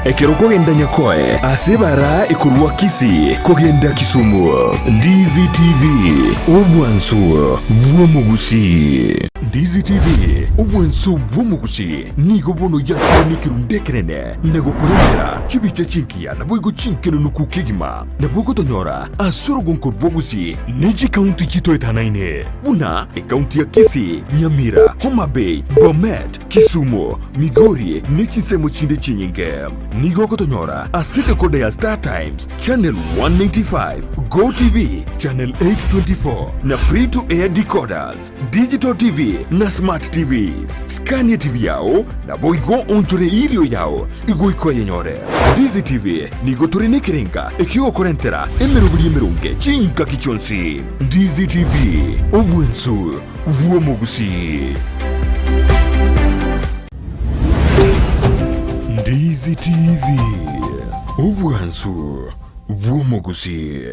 ekero okogenda Nyakoe ase ebara ekorwa Kisii kogenda Kisumu. Ndizi TV, obwansu bw'omogusii. Ndizi TV, obwansu bw'omogusii nigo bono yakire nekerundu ekenene na gokorentera chibicha chingiya naboigo chinkenunuku kegima. Nabo ogotonyora ase orogonko rwa Gusii ne chikaunti chitoetanaine buna ekaunti ya Kisii, Nyamira, Homa Bay, Bomet, Kisumu, Migori ne chinsemo chinde chinyinge. Nigo ogotonyora ase decoder ya Star Times, Channel 195, Go TV, Channel 824 na Free to Air decoders, Digital TV na Smart TVs. Skania TV yao naboigo onchore erio yao igoika oyenyore. Ndizi TV nigo tore nekerenga ekiogokorentera emeroberi emeronge chingaki chionsi. Ndizi TV, obwensu bw'omogusii. Ndizi TV, obwansu bw'omogusii.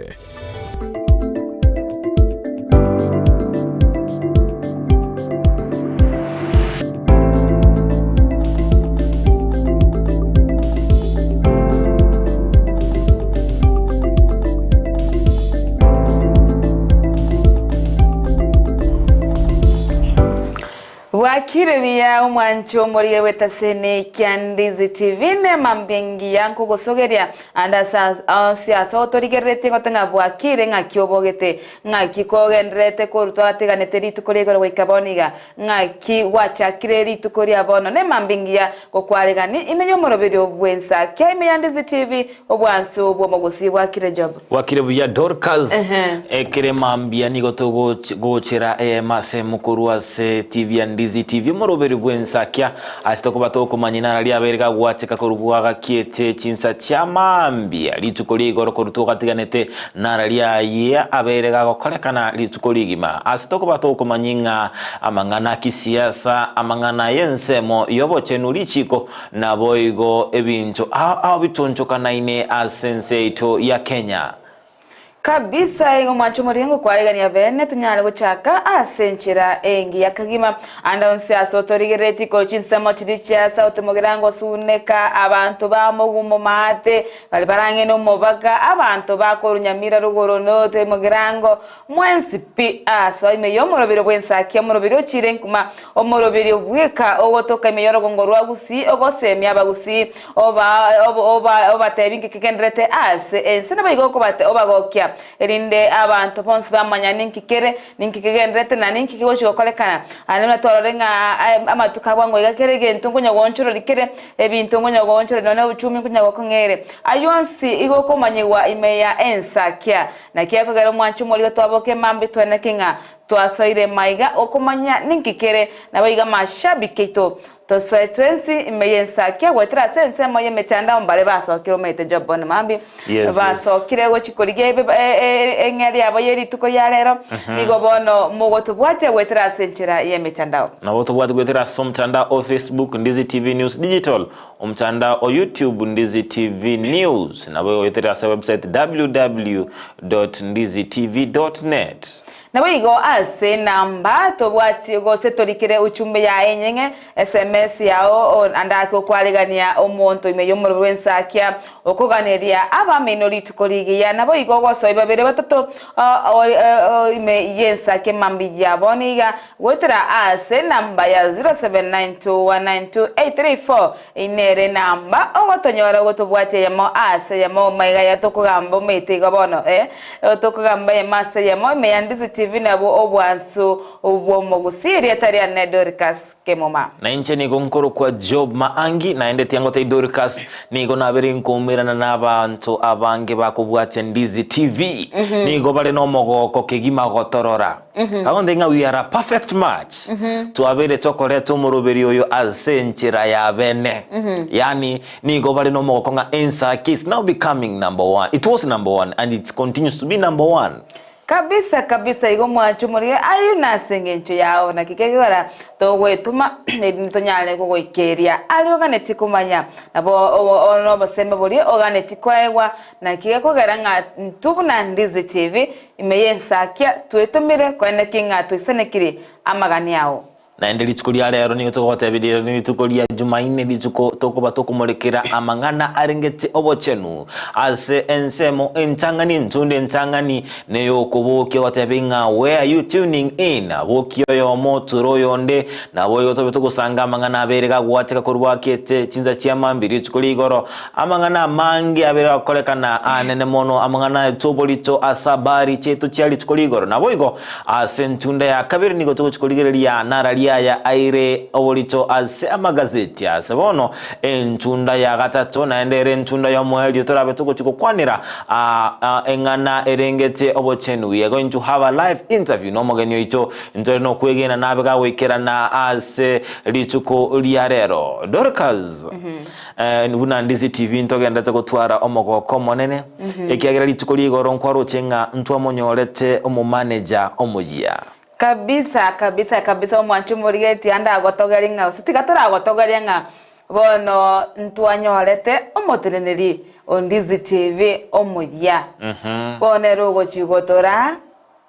Bwakire buya omwancho omorige bw'etaseni kia Ndizi TV nemambia engiya nkogosogeria ande ase onsi ase otorigereretie ngote ng'a bwakire ng'aki obogete ng'aki kogendererete korwa twatiganete rituko ria igoro goika bono iga ng'aki gwachakire rituko ria bono nemambia engiya gokwaregani ime y'omoroberio bw'ensa kia ime ya Ndizi TV Obwansu bw'omogusii bwakire Job. Bwakire buya Dorcas. Ehe. Ekere mambia nigo togochera eyemo ase mokorwa ase TV ya Ndizi TV omoroberi bw'ensakia ase tokoba tokomanya inara riabeire gagwacheka korwa bwagakiete chinsa chia mambia rituko ria igoro korwa twagatiganete nara riaye abeire gagokorekana rituko rigima ase tokoba tokomanya ng'a amang'ana a kisiasa amang'ana y'ensemo y'obochenu richiko Naboigo ebinto ao ao bitonchokanaine ase ense yaito ya Kenya. Kabisa igo mwanche omoriango kwaregania bene tonyare gochaka ase enchera engiya kegima. Ande onsi ase otorigereretie korwa chinsemo chiria chia sauti mogirango suneka abanto ba mogumo maate baria barang'e nomobaga abanto ba korwa nyamira rogoro note mogirango Mwensi pi ase ime y'omorobiri bw'ensaki, omorobiri ochiire nkuma, omorobiri bweka ogotoka ime y'orogongo rwa Gusii, ogosemia Abagusii, oba oba obatebi nki kegendererete ase ense, naboigo okobate obagokia, erinde abanto bonsi bamanya ninki kere, ninki kegendererete, na ninki kegochia gokorekana. Aye buna twarorire ng'a amatuko a bwango iga kera egento nkonya goonchorori kere, ebinto nkonya goonchorori nonya na obochumi nkonya gokong'a ere. Ayio onsi igo okomanyigwa ime ya ensakia. Naki ekogera omwancho omorigo twaboka emambia tweneke ng'a twasoire maiga okomanya ninki kere, naboigo amashabiki aito tosoe twensi ime y'ensakia goetera ase ensemo y'emetandao mbare basokire omanyete Job bono mambia Yes, yes. basokire gochia korigia ebe eng'eria yabo ye rituko ria rero nigo bono mogotobwatia goetera ase enchera y'emetandao. Nabo tobwate goetera ase omotandao o Facebook Ndizi TV News Digital Omotandao o YouTube Ndizi TV News, nabo oetere ase website www.ndizitv.net. Naboigo ase enamba tobwati gose torikere uchumbe ya enyeng'e, sms, yao ande ake okwaregania omonto ime y'omorero bw'ensakia okoganeria abamino rituko rigiya. Naboigo ogosoi babere batato ime y'ensakia mambia ya bono iga Goetera ase enamba ya 0792192834 Eyio nere enamba ogotonyora ogotobwatia eyemo ase eyemo maiga aya tokogamba omanyete igo bono eh tokogamba eyemo ase eyemo ime ya Ndizi TV nabwo obwansu bw'omogusii erieta riane Dorcas Kemuma. Na inche nigo nkorokwa Job Maangi, naende tiangotebia Dorcas, nigo nabere nkoumerana nabaanto abange bakobwatia Ndizi TV. Nigo bare nomogoko kegima gotorora. Agontebia ng'a we are a perfect match. Twabeire tokoreta omoroberi oyo ase enchera ya bene. Yaani nigo bare nomogoko ng'a Ensaki is now becoming number one. It was number one and it continues to be number one. Kabisa kabisa igo mwanche omorige ayio nase engencho yao naki kegora togoetoma erinde tonyare kogoikeria aria oganetie komanya nabo noboseme boria oganetie koegwa naki gekogera ng'a intwe buna Ndizi TV ime y'ensakia twetomire koeneki ng'a toisanekirie amagani ao. Naende rituko ria rero nigo togotebirie rituko ria Jumaine, rituko tokoba tokomorekera amang'ana arengete obochenu ase ensemo entang'ani, entunde entang'ani neyokobokia goteba ing'a where are you tuning in? Bokia oyomo ture oyonde, naboigo tobe togosanga amang'ana abere gagwateka korwa akete chinsa chia mambia rituko ria igoro. Amang'ana amange abere gakorekana anene mono, amang'ana aetwe oborito ase abari chiaito chia rituko ria igoro. Naboigo Ase entunda ya kabere nigo togochia korigereria narari aya aire oborito ase amagazeti. Ase bono entunda ya gatato naende ere entunda y'omoerio torabe togochia gokwanera eng'ana erengete obochenu. We are going to have a live interview nomogeni oito ntore nokwegena nabe gagoikerana ase rituko ria rero. Dorcas, Buna Ndizi TV ntogenderete gotwara omogoko omonene, ekiagera rituko ria igoro nkwaroche ng'a ntwamonyorete omomaneja omoyia. Kabisa kabisa kabisa omwanchi omorigeretie ande agotogerie ng'a gose tiga toragotogeria ng'a bono ntwanyorete omoteneneri o Ndizi TV omoyia. Bono ere ogochia gotoraa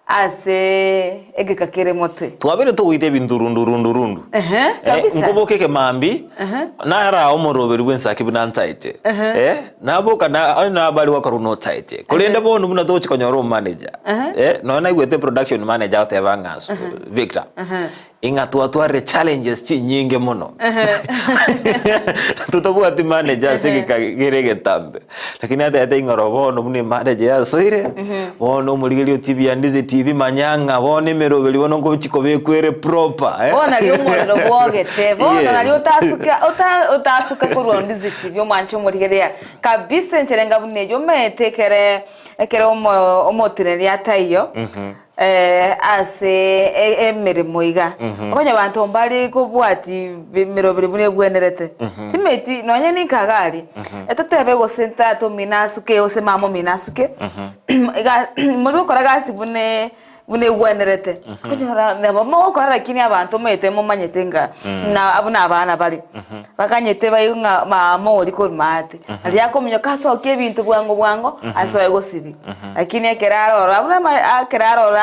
Ase egeka kere motwe. Twabeire togoita ebinto rundu rundu rundu. Ehe, Eh, kabisa. nkoboka ekemambi, Ehe. nara omoroberi bw'ensaki buna ntaete. Ehe. Eh, naboka na onye nabari gokora buna otaete. Korende bono buna togochi konyora omanager. Ehe. Eh, nonya naigwete production manager agoteba ng'a Victor, Ehe. Ing'a twatwarire challenges chinyinge mono. Totabwati manager ase egeka kere egetambe. Lakini atebete ing'a oro bono buna emanager yasoire, bono omorigereria o TV ya Ndizi TV manya ng'a bono emeroberi bono ngochi kobekwa ere proper eh. Bono nario omorero bwogete, bono Yes. nario otasuka ota otasuka korwa Ndizi TV omwanche omorigereria kabisa enchera enga buna eyio omanyete ekere ekere omo omoteneneri ataiyo. Ase emeremo iga, okonya abanto mbare kobwati emeroberi buna ebwenerete. Timeti nonye ninka iga aria, etotebe gose tata omino asuke gose mama omino asuke, iga mori gokora egasi buna buna egwenerete, okonyora nabo mogokora lakini abanto omanyete momanyete ng'a na buna abana bare, bakanyete baigwe ng'a mama oria korwa maate, aria akominyoka asokie ebinto bwango bwango asoe gosibia. Lakini ekero aroro abwo nama ekero aroro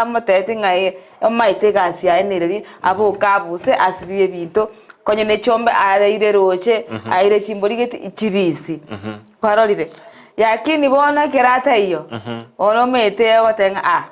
amotebetie ng'a ee omaete egasi yaye nereri, aboke abuse asibie ebinto, konya ne chiombe areire roche, aire chimbori gete chirisi, kwarorire? Lakini bono ekero ataiyo, bono omanyete ogoteba ng'a ah.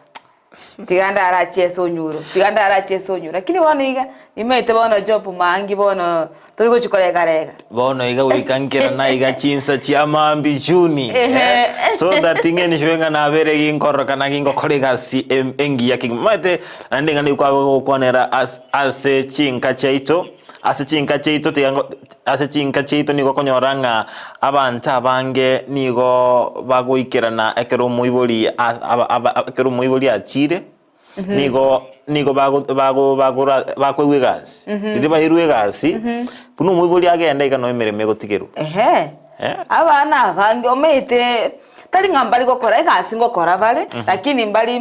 Tiga ndarachie ase onyuro, tiga ndarachie ase onyuro. Lakini bono iga, nimaete bono job maangi bono tori gochia korega rega. Bono iga goika nkera naiga chinsa chia maambia Juni eh, so that ng'enishwe ng'a nabere ginkororokana gingokora egasi em- engiya kegima. Omanyete naende ng'a nigo kwabe gokwanera as- ase chinka chiaito, ase chinka chiaito tiga ngo ase chinka chiaito nigo okonyora ng'a abanto abange nigo bagoikerana ekero omoibori a- aba- aba ekero omoibori achire, nigo nigo bago bago bagora bakoigwa egasi. Riria bairwe egasi, buna omoibori agenda iga noo emeremo egotigerwa. Ehe, Eh. abana abange omanyete Tari ng'a mbari gokora egasi ngokora bare, lakini mbari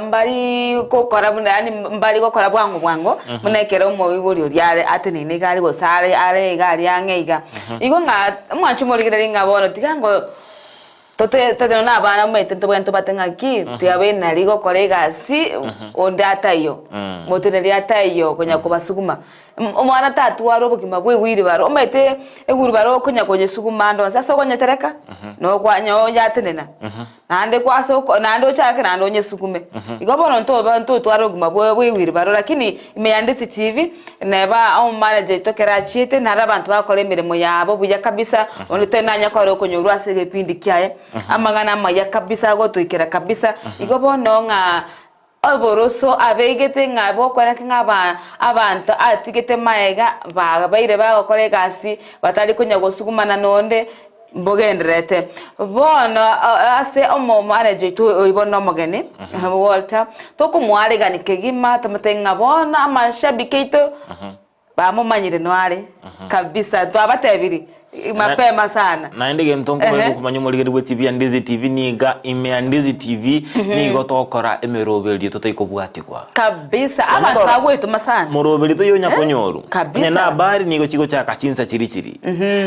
mbari gokora buna yaani mbari gokora bwango bwango, buna ekero omoibori oria are ateneine iga are gose are are iga aria ang'e iga. Igo ng'a omwancho omorigereria ng'a bono tiga ngo tote tote nonye na abana omanyete ntobwenerete tobate ng'aki, tiga babe gokora egasi onde ataiyo, moteneri ataiyo konya kobasuguma. Omwana tatwara obogima bw'egwiribaro, omanyete egwiribaro okonya konyesuguma ande onsi ase okonyetereka, nokwanya oyatenena, naende kwase oko naende ochake naende onyesugume. Igo bono ntoba ntotwara obogima bwa bw'egwiribaro lakini ime ya Ndisi TV, neba omomanager oito ekero achiete, naro abanto bagokora emeremo yabo buya kabisa, onde tari nanya kore okonyorwa ase egepindi kiaye, amang'ana amaya kabisa agotoikera kabisa, igo bono ng'a. Oboroso abegete ng'a bokwanete ng'a abanto atigete magega babeire bagokora egasi batari konya gosugumana nonde mbogendererete. Bono ase omomanager oito oyio bono nomogeni Walter, tokomoaregani kegima tomotebi ng'a bono amashabiki aito Bamomanyire noare kabisa twabatebirie. Mapema sana. Naende egento nkobae Ehe. gokomanya omorigereria bwe TV ya Ndizi TV niga ime ya Ndizi TV nigo togokora emeroberio totari kobwatigwa. Kabisa Onye abanto koro- bagwetoma sana. Moroberio toyo onya konyoru. Kabisa. Onye na habari nigo chigochaka chinsa chiri chiri.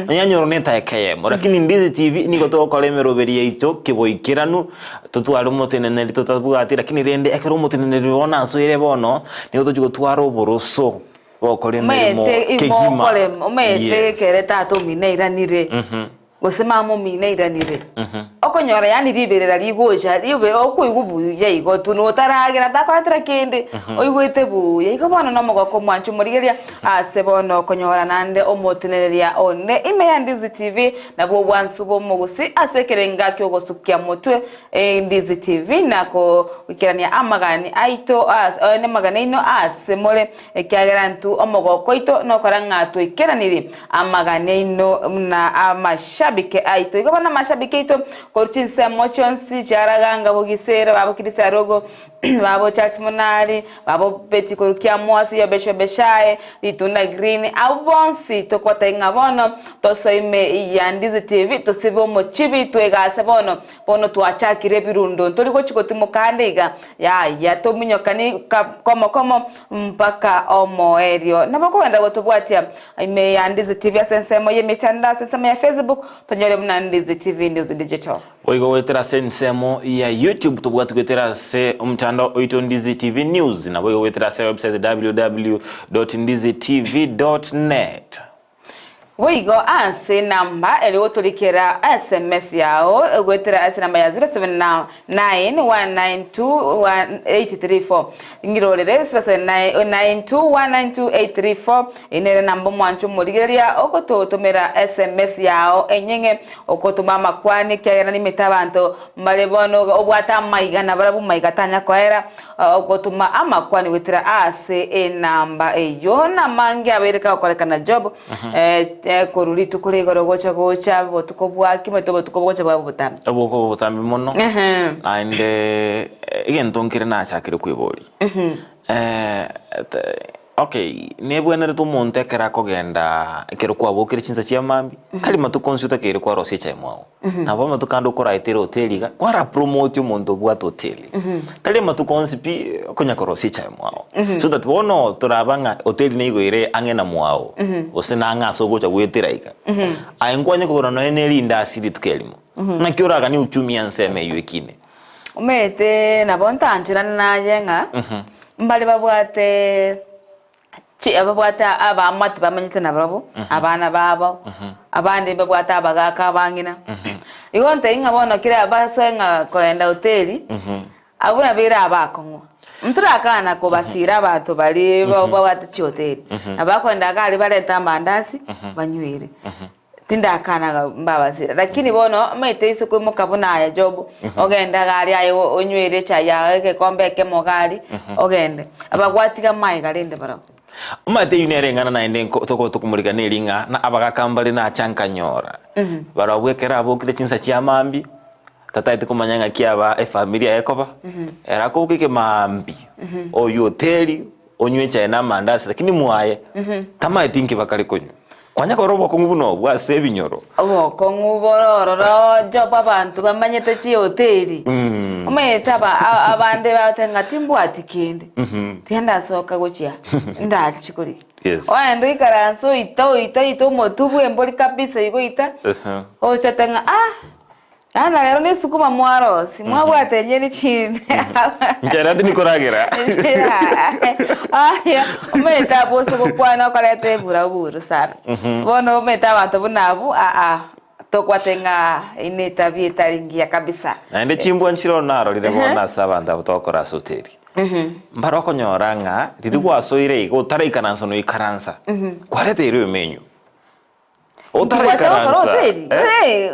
Onye anyoru na etaeka eyemo. Lakini Ndizi TV nigo togokora emeroberio yaito keboikeranu totware omoteneneri totabwati lakini rende ekero omoteneneri bono asoire bono nigo tochi gotwara oboroso. Gokora emeremo Omanyete kegima. imokore omanyete Yes. ekere tata omino airanire gose mama omino airanire okonyora yaani riberera rigocha ribe okoigwa buya igo tu notaragera takoretera kende oigwete buya. Igo bono na omogoko omwancho omorigereria ase bono okonyora naende omotenereria one ime ya Ndizi TV nabwo obwansu bwa omogusii ase ekerenga kiogosukia motwe Ndizi TV na goikerania amagani aito ase amagani aino ase more Ekiagera intwe omogoko oito nokora ng'a twaikeraniri amagani aino buna amashabiki aito. Igo bono amashabiki aito korwa chinsemo chionsi chiaraganga bogisera, babo Kirisarogo, babo Charles Munari, babo Betty korwa Kiamwasi, Yobesha Beshae, Ritunda Green, abwo bonsi tokobatebia ng'a bono tosoe ime ya Ndizi TV tosibe omochibi twegase bono Bono twachakire ebirundo, ntori gochia gotimoka ande iga, yaya, tominyokani komo komo mpaka omoerio. Nabo okogenda gotobwatia ime ya Ndizi TV ase ensemo y'emetandao ase ensemo ya Facebook, tonyore buna Ndizi TV News Digital. Boigo goetera ase ensemo ya YouTube tobwati goetera ase omotandao oito Ndizi TV News, naboigo goetera ase website www.ndizitv.net. Boigo ase enamba eria gotorikera sms yao goetera ase enamba ya 0799192834 ngirorere 0792192834 eye nere enamba omwancho omorigereria ogototomera sms yao enyeng'e okotoma amakwani ekiagera nimete abanto mbare bono obwate amaiga nabarabwo maiga tanya koera Ogotoma amakwani goetera ase enamba eyio namange abeire kagokorekana Job korwa rituko ria igoro gocha gocha botuko bwa kimete obotuko bogocha bwaba obotambe. Obokoba obotambe mono naende egento nkere nachakire kweboria okay nebwenerete omonto ekero akogenda ekero kwabokire chinsa chia mambia tari matuko onsi otakeire kwarosia echae mwao. Nabo amatuko ande okoraetera hoteli iga, kwara promote omonto obwate hoteli. Tari amatuko onsi pi okonya korosia echae mwao. So that bono toraba ng'a hoteli nigo ere ang'e na mwao, gose na ang'e ase ogocha goetera iga. Aye nkwanye kogora nonya ne rindasi rituko erimo. Naki oraganie uchumi ya ensemo eywo ekine? Omanyete nabo ntancherane naye ng'a mbare babwate Chi ababwate abaamate bamenyete nabarabwo, abana babo, abande mbabwate abagaaka abang'ina. Igo ntebie ng'a bono kera basoe ng'a kogenda hoteli, abwo nabo ere abakong'u. Ntorakana kobasira abanto baria babwate chihoteli, nabo bakogenda iga aria barente amandasi, banywere. Tindakana mbabasira, lakini bono omanyete ase koimoka buna aye Job, ogende iga aria aye onywere echae yao egekombe ekemo iga aria, ogende. Abagwatiga amaiga rende barabwo. Omanyete eyio nere eng'ana naende nko tokoba tokomorika neri ng'a na abagaka mbare nacha nkanyora. Barabwo ekero abokire chinsa chia mambia, tataeti komanya ng'aki aba efamiri yaye ekoba, ere akoboka ekemaambia, oywo hoteli, onywe echae na amandasi lakini mwaye tamaeti inki bakare konywa. Kwanya korora obokong'u buna obwo ase ebinyoro. Obokong'u bore ororo Job abanto bamanyete chihoteli. Omanyete aba abande bagoteba ng'a timbwati kende, tiga ndasoka gochia ndachi korigia. Yes. Ogende oikaranse oite oite oite omotwe bwa embori kabisa igo oita, ocha oteba ng'a ah. Yaani rero nesukuma mwarosi, mwabwate enyeni chinde. Inche ati nikoragera. Aya, omanyete abwo ase ogokwana okoreta eburaburu sana. Bono omanyete abanto buna abwo aa, tokwate ng'a eyio ne etabia etari ngiya kabisa. Naende chimbwa nchire narorire bono ase abanto abwo togokora ase hoteli. Mbare okonyora ng'a riria gwasoire iga otaraikaransa noikaransa, kwareteirwe emenyu. Nkiwacha gokora Otaraikaransa, hoteli? eh? Eh,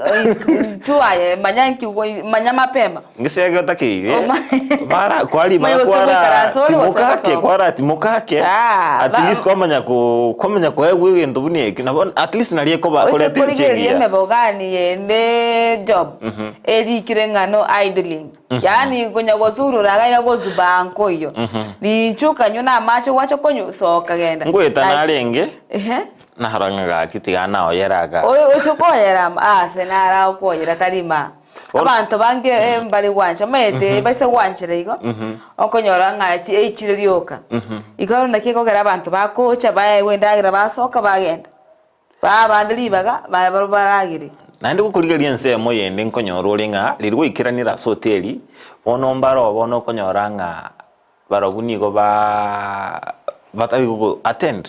intwe aye manya nki manya mapema. Ngesiage otakeire Oma- bara kwari Manya gose kwara goikaransa ore gose timokake gosoka. kwara timokake Ah, at ba- least kwamanya ko kwamanya koegwa egento buna ekio nabo at least nari ekoba Ose koreta korigereria enchegia emebogani yende job erikire ng'a no idling yaani konya gosurura iga iga gozubaa nkoiyo ninchu okanywa na amache gwacha konywa soka genda Ngoeta Like, narenge ehe. Narora ng'a gaki tiga naoyere aga. Oyo oche koyera ase naro agokoyera tari ma. Abanto bange eh, mbare gwancha omanyete baise gwanchera igo, okonyora ng'a chi eichire rioka. Igo bono naki ekogera abanto bakocha baegwa endagera basoka bagenda, baa abande ribaga baye barobwo baragere. Naende gokorigereria ensemo yende nkonyora ore ng'a riria gwaikeranire ase hoteli, bono mbaro bono okonyora ng'a barobwo nigo baa batari gogo attend.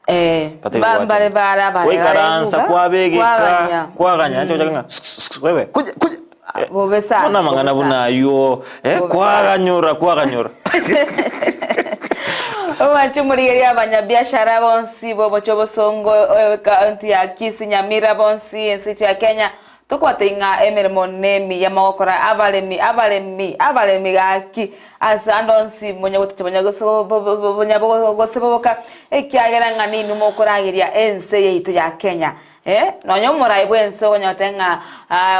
Eh, Batari mba- goacha. mbare bare abare Gwaikaransa iga, kwabegeka kwaganya. kwaganya naende ogochaka ng'a sss wewe kuja kuja Ah, bobe sana, bono amang'ana bobe buna sana. aywo eh, Bobe sana. kwaganyora kwaganyora Omwanche omorigereria abanyabiashara bonsi b'omochie obosongo eh, ekaunti ya Kisii, Nyamira bonsi ense yaito ya Kenya Tokwate ng'a emeremo nemiya mogokora abaremi, abaremi, abaremi gaki, ase ande onsi monyagoticha monyagoseboboka, ekiagera ng'a ninwe mokorageria ense yaito ya Kenya. Eh, nonya omorai bw'ense okonyote ng'a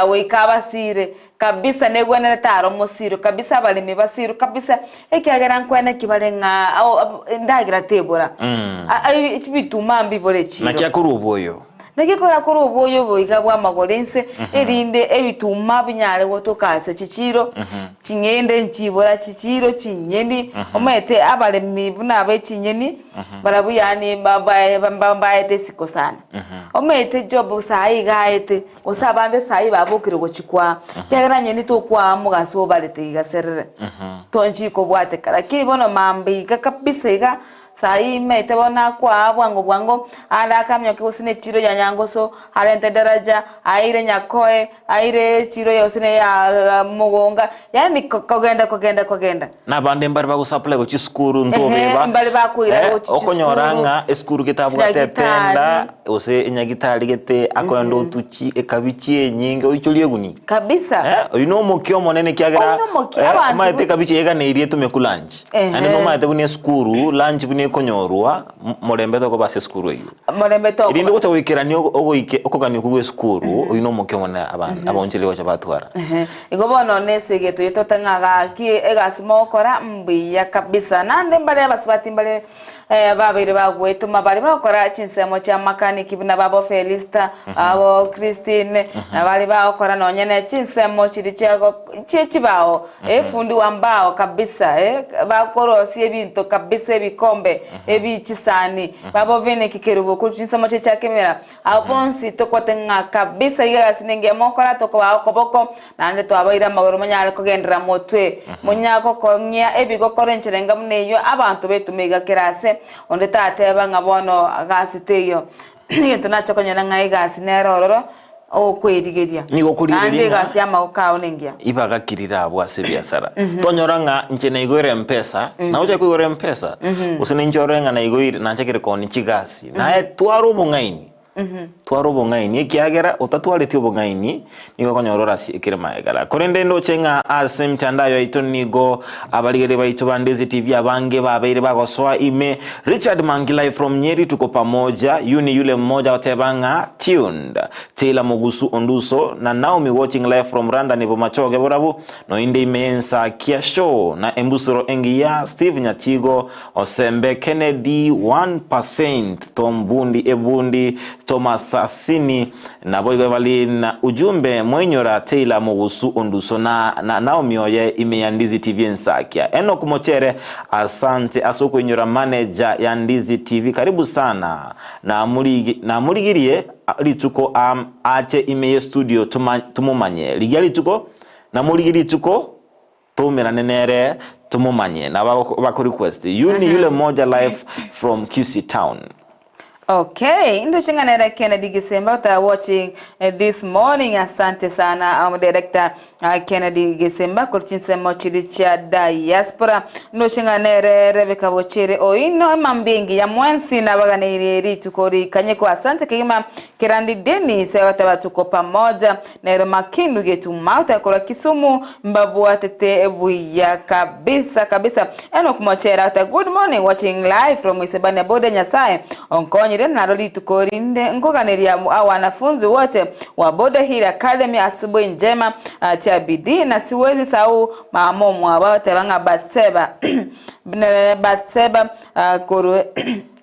goika abasire kabisa negwenerete aro mosirwe kabisa abaremi basirwe kabisa, ekiagera nkweneki bare ng'a endagera tebora, ebituma mbibore echiro. Naki akorwa oboyo. Naki korakore oboyo boiga bw'amagoro ense, erinde ebituma binyare gotoka ase chichiiro, ching'ende nchibora chichiiro chinyeni, omanyete abaremi buna abe chinyeni, barabwo yaani mbaete isiko sana. Omanyete job saii iga aete, gose abande saii babokire gochia kwaa, ekiagera nyeni tokwaa mogaso obarete iga serere, tonchikobwateka. Lakini bono mambia iga kabisa iga. Saa ime etebo nakwaa bwango bwango, aande akamioke gose nechiro ya Nyangoso, arente daraja, aire Nyakoe, aire echiro ya gose neya Mogonga, yaani kogenda kogenda kogenda. Na abande mbare bagosupply gochia esukuru Ehe, ntobeba mbare bakoira eh, gochia okonyora chisukuru, ng'a esukuru gete abwate chidagitari. etenda gose enyagitari gete akoenda otuchi ekabichi enyinge oichorie eguni. Kabisa. Eh, oyio na omokia omonene ekiagera Oyio nomokia, eh, abanto omanyete bu- ekabichi eganeirie etumeku lunch. Ehe. Naende nomanyete buna esukuru, lunch buna ekonyorwa, m- morembe tokoba ase esukuru eyio. Morembe tokoba. Erinde gocha goikerania ogo- ogoike okogania okwo gwa esukuru, oyio na omokia omonene abana abaonchoreria gocha batwara. Ehe, igo bono nese egento getote ng'a gaki egasi mogokora mbuya kabisa. Naende mbare abasubati mbare babeire bagwetoma baria bagokora chinsemo chia makaniki buna babo Felista, babo Christine, na baria bagokora nonye ne chinsemo chiria chia chie chibao, efundi wa mbao kabisa, bakorosia ebinto kabisa ebikombe, ebi chisani, babo Vinick Kerubo korwa chinsemo chiria chia Kemera. Abwo bonsi tokwate ng'a kabisa iga egasi nengiya mokora tokobaa okoboko, naende twabaire amagoro monyare kogenderera motwe, monyare gokong'ia ebigokora enchera enga buna eyio abanto betuma iga kera ase. Onde tateba ng'a bono gasi teiyo. Egento nache konyora ng'a egasi nere ororo okwerigeria, Nigo okorigereria naende ng'a egasi y'amagoko ao nengiya. Ibaga ki rire abwo ase ebiasara? Tonyora ng'a inche naigoire mpesa, naye ochake koigora mpesa, gose ninche orore ng'a naigoire nachakire koonia chigasi, naye twara obong'aini, twara obong'aini ekiagera otatwareti obong'aini nigo okonyora orasiekire magega. Korende ndoche ng'a ase emitandao yaito nigo abarigereria baito ba Ndezi TV abange babeire bagosoa ime. Richard Mangilai from Nyeri tuko pamoja, yu ni yule mmoja oteba ng'a tuned. Taylor Mogusu Onduso na Naomi watching live from Randani Bomachoge Borabu noinde ime y'Ensakia Show na embusuro engiya Steve Nyatigo Osembe Kennedy 1% Tom Bundi Ebundi Thomas Asini naboigo Evelyn Ujumbe Moinyora Taylor Mogusu Onduso na na Naomi oye ime ya Ndizi TV Ensakia Enock Mochere asante ase okoinyora manager ya Ndizi TV karibu sana Namorigirie rituko aache ime ye studio tomomanye. Rigia rituko, namorigie rituko toumerane nere tomomanye. Nabo bako request. Yu ni yule mmoja live from Kisii town. Okay, ndoche ng'a nere Kennedy Gisemba ota watching this morning. Asante sana um, director Kennedy Gesemba korwa chinsemo chiria chia diaspora. Ndoche ng'a nere Rebecca Bochere oino emambia engiya mwensi nabaganeirie rituko rikanyekwa. Asante kegima Kerandi Dennis agoteba tuko pamoja. Nere Makindu Getumauta korwa Kisumu mbabwatete buya kabisa kabisa. Enock Mochera agoteba good morning watching live from Isebania boda Nyasaye onkonyire naro rituko rinde nkoganeria wanafunzi wote wa Border Hill Academy asubuhi njema tia bidii na siwezi sahau mama omwabo agoteba ng'a Bathseba Bathseba korwa.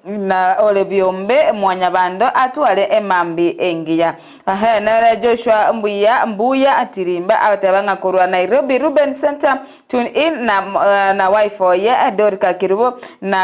na ore biombe Mwanyabando atware emambi engiya. Ehe, nere Joshua Mbuya Mbuya Tirimba agoteba ng'a korwa Nairobi Ruben Centre tune in na na wife oye Dorika Kerubo na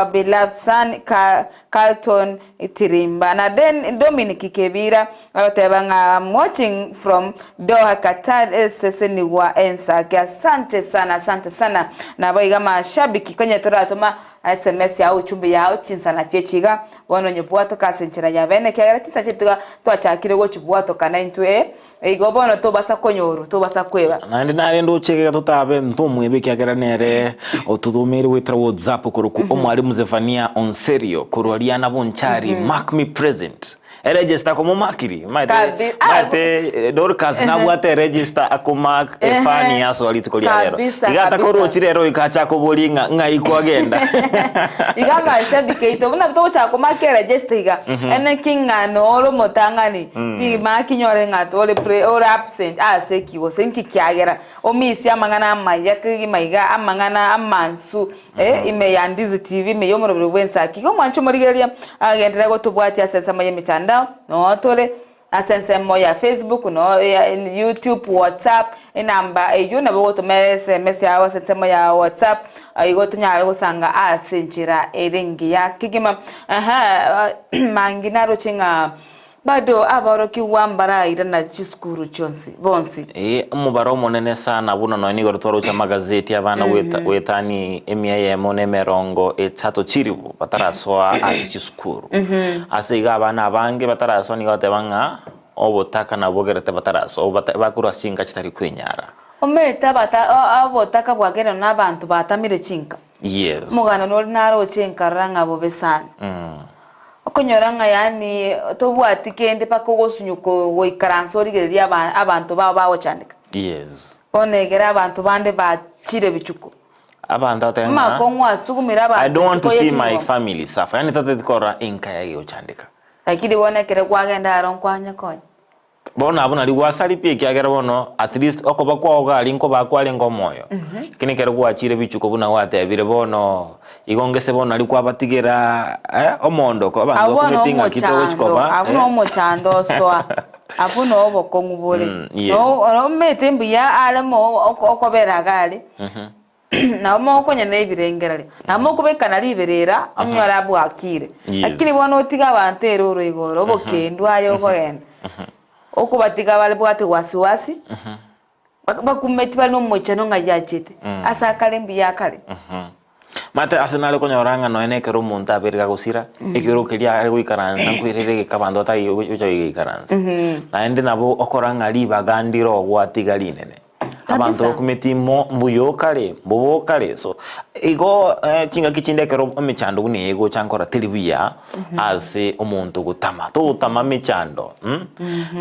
our beloved son Ka Carlton Tirimba. Na Den Dominic Kebira agoteba ng'a I'm watching from Doha Qatar esesenigwa ensake. Asante sana asante sana. Naboigo amashabiki konye toratoma Sms yao uchumbe yao chinsana chi'echi iga bono onyebwatoke ase enchera ya bene ekiagera chinsa chiaito iga twachakire gochibwatoka naintwe igo bono tobasa konyorwa tobasa kweba. Naende narende oche iga totabe ntomweba ekiagera nere ototomeire goetera WhatsApp korokwa Omwalimu Zephania Onserio korwa Riana Bonchari mark me present. Eregister akomomakiri maete Kabi- ah, maete Dorcas nabwate eregister akomark efani yasoa rituko ria rero Kabisa, iga kabisa. atakorochi rero goika ache akoborie ng'a ng'ai kwagenda Iga amashabiki aito buna togochaka komaka eregister iga ene ki ng'a nore omotang'ani timaki nyore ng'a ore pre ore absent ase ki gose nki kiagera omisie amang'ana amaya kegima iga amang'ana amansu Eh, ime ya Ndizi TV, ime y'omoroberi bw'ensaki. Igo omwanche omorigereria agenderere gotobwatia ase ensemo y'emitandao, noo tore ase ensemo ya Facebook, noo ya YouTube, WhatsApp, enamba eyio nabo ogotoma SMS yao ase ensemo ya WhatsApp, igo tonyare gosanga ase enchera ere engiya kegima. Aha, mangi naroche ng'a Bado aborokigwa mbarairana chisukuru chionsi bonsi. Ee, omobaro omonene sana buna nonya nigo twaroche amagazeti abana goeta goetani emia eyemo na emerongo etato chilifu batarasoa ase chisukuru. Ase igo abana abange batarasoa nigo bagoteba ng'a obotaka nabwo bogerete batarasoa bata bakorwa ase chinka chitari kwenyara. Omanyete abata obotaka bwagerire na abanto batamire chinka. Yes. Omoganda nore naroche nkarora ng'a bobe sana. Okonyora ng'a yaani tobwati kende mpaka ogosunyuka goikaransa origererie aba abanto bao bagochandeka. Yes. Bono egere abanto bande bachire bichuko. Abanto bateba ng'a Amakong'u asugumire I abanto don't want to isiko ye see my chinyomba. family suffer. Yaani tateti korora enka yaye egochandeka. Lakini bono ekero kwagenda aro nkwanya konya. Bono abwo nario gwasari pi ekiagera bono at least okoba kwao gari nkoba kwarenge omoyo, lakini ekero gwachire bichuko buna gwatebire bono igo ngese bono nario kwabatigera omoondoko abanto Abwo bono bakumete ng'aki togochi omochando, koba abwo no omochando osoa, abwo no obokong'u bore. Yes. No omanyete mbuya are mo okobera iga are. Nabo mokonyana ebirengererio, nabo mokobekana riberera, onyore abwakire. Yes. Lakini bono otige abanto ere oro igoro, obokendu aye okogenda, okobatiga bare bwate wasiwasi, bakumeti bare nomoichano ng'ai achete, ase akare mbuya akare. Omanyete ase nare konyora ng'a nonya na ekero omonto abeire gagosira, ekero keria are goikaransa nkoirere egeka abanto batari gocha goikaransa. Naende nabo okora ng'a ribaga ndire ogwatiga rinene. Abanto Kabisa. bakumeti mo mbuya okare, mbobe okare, so igo chingaki chinde ekero emechando buna eye egocha nkora teri buya ase omonto gotama, togotama emechando mh.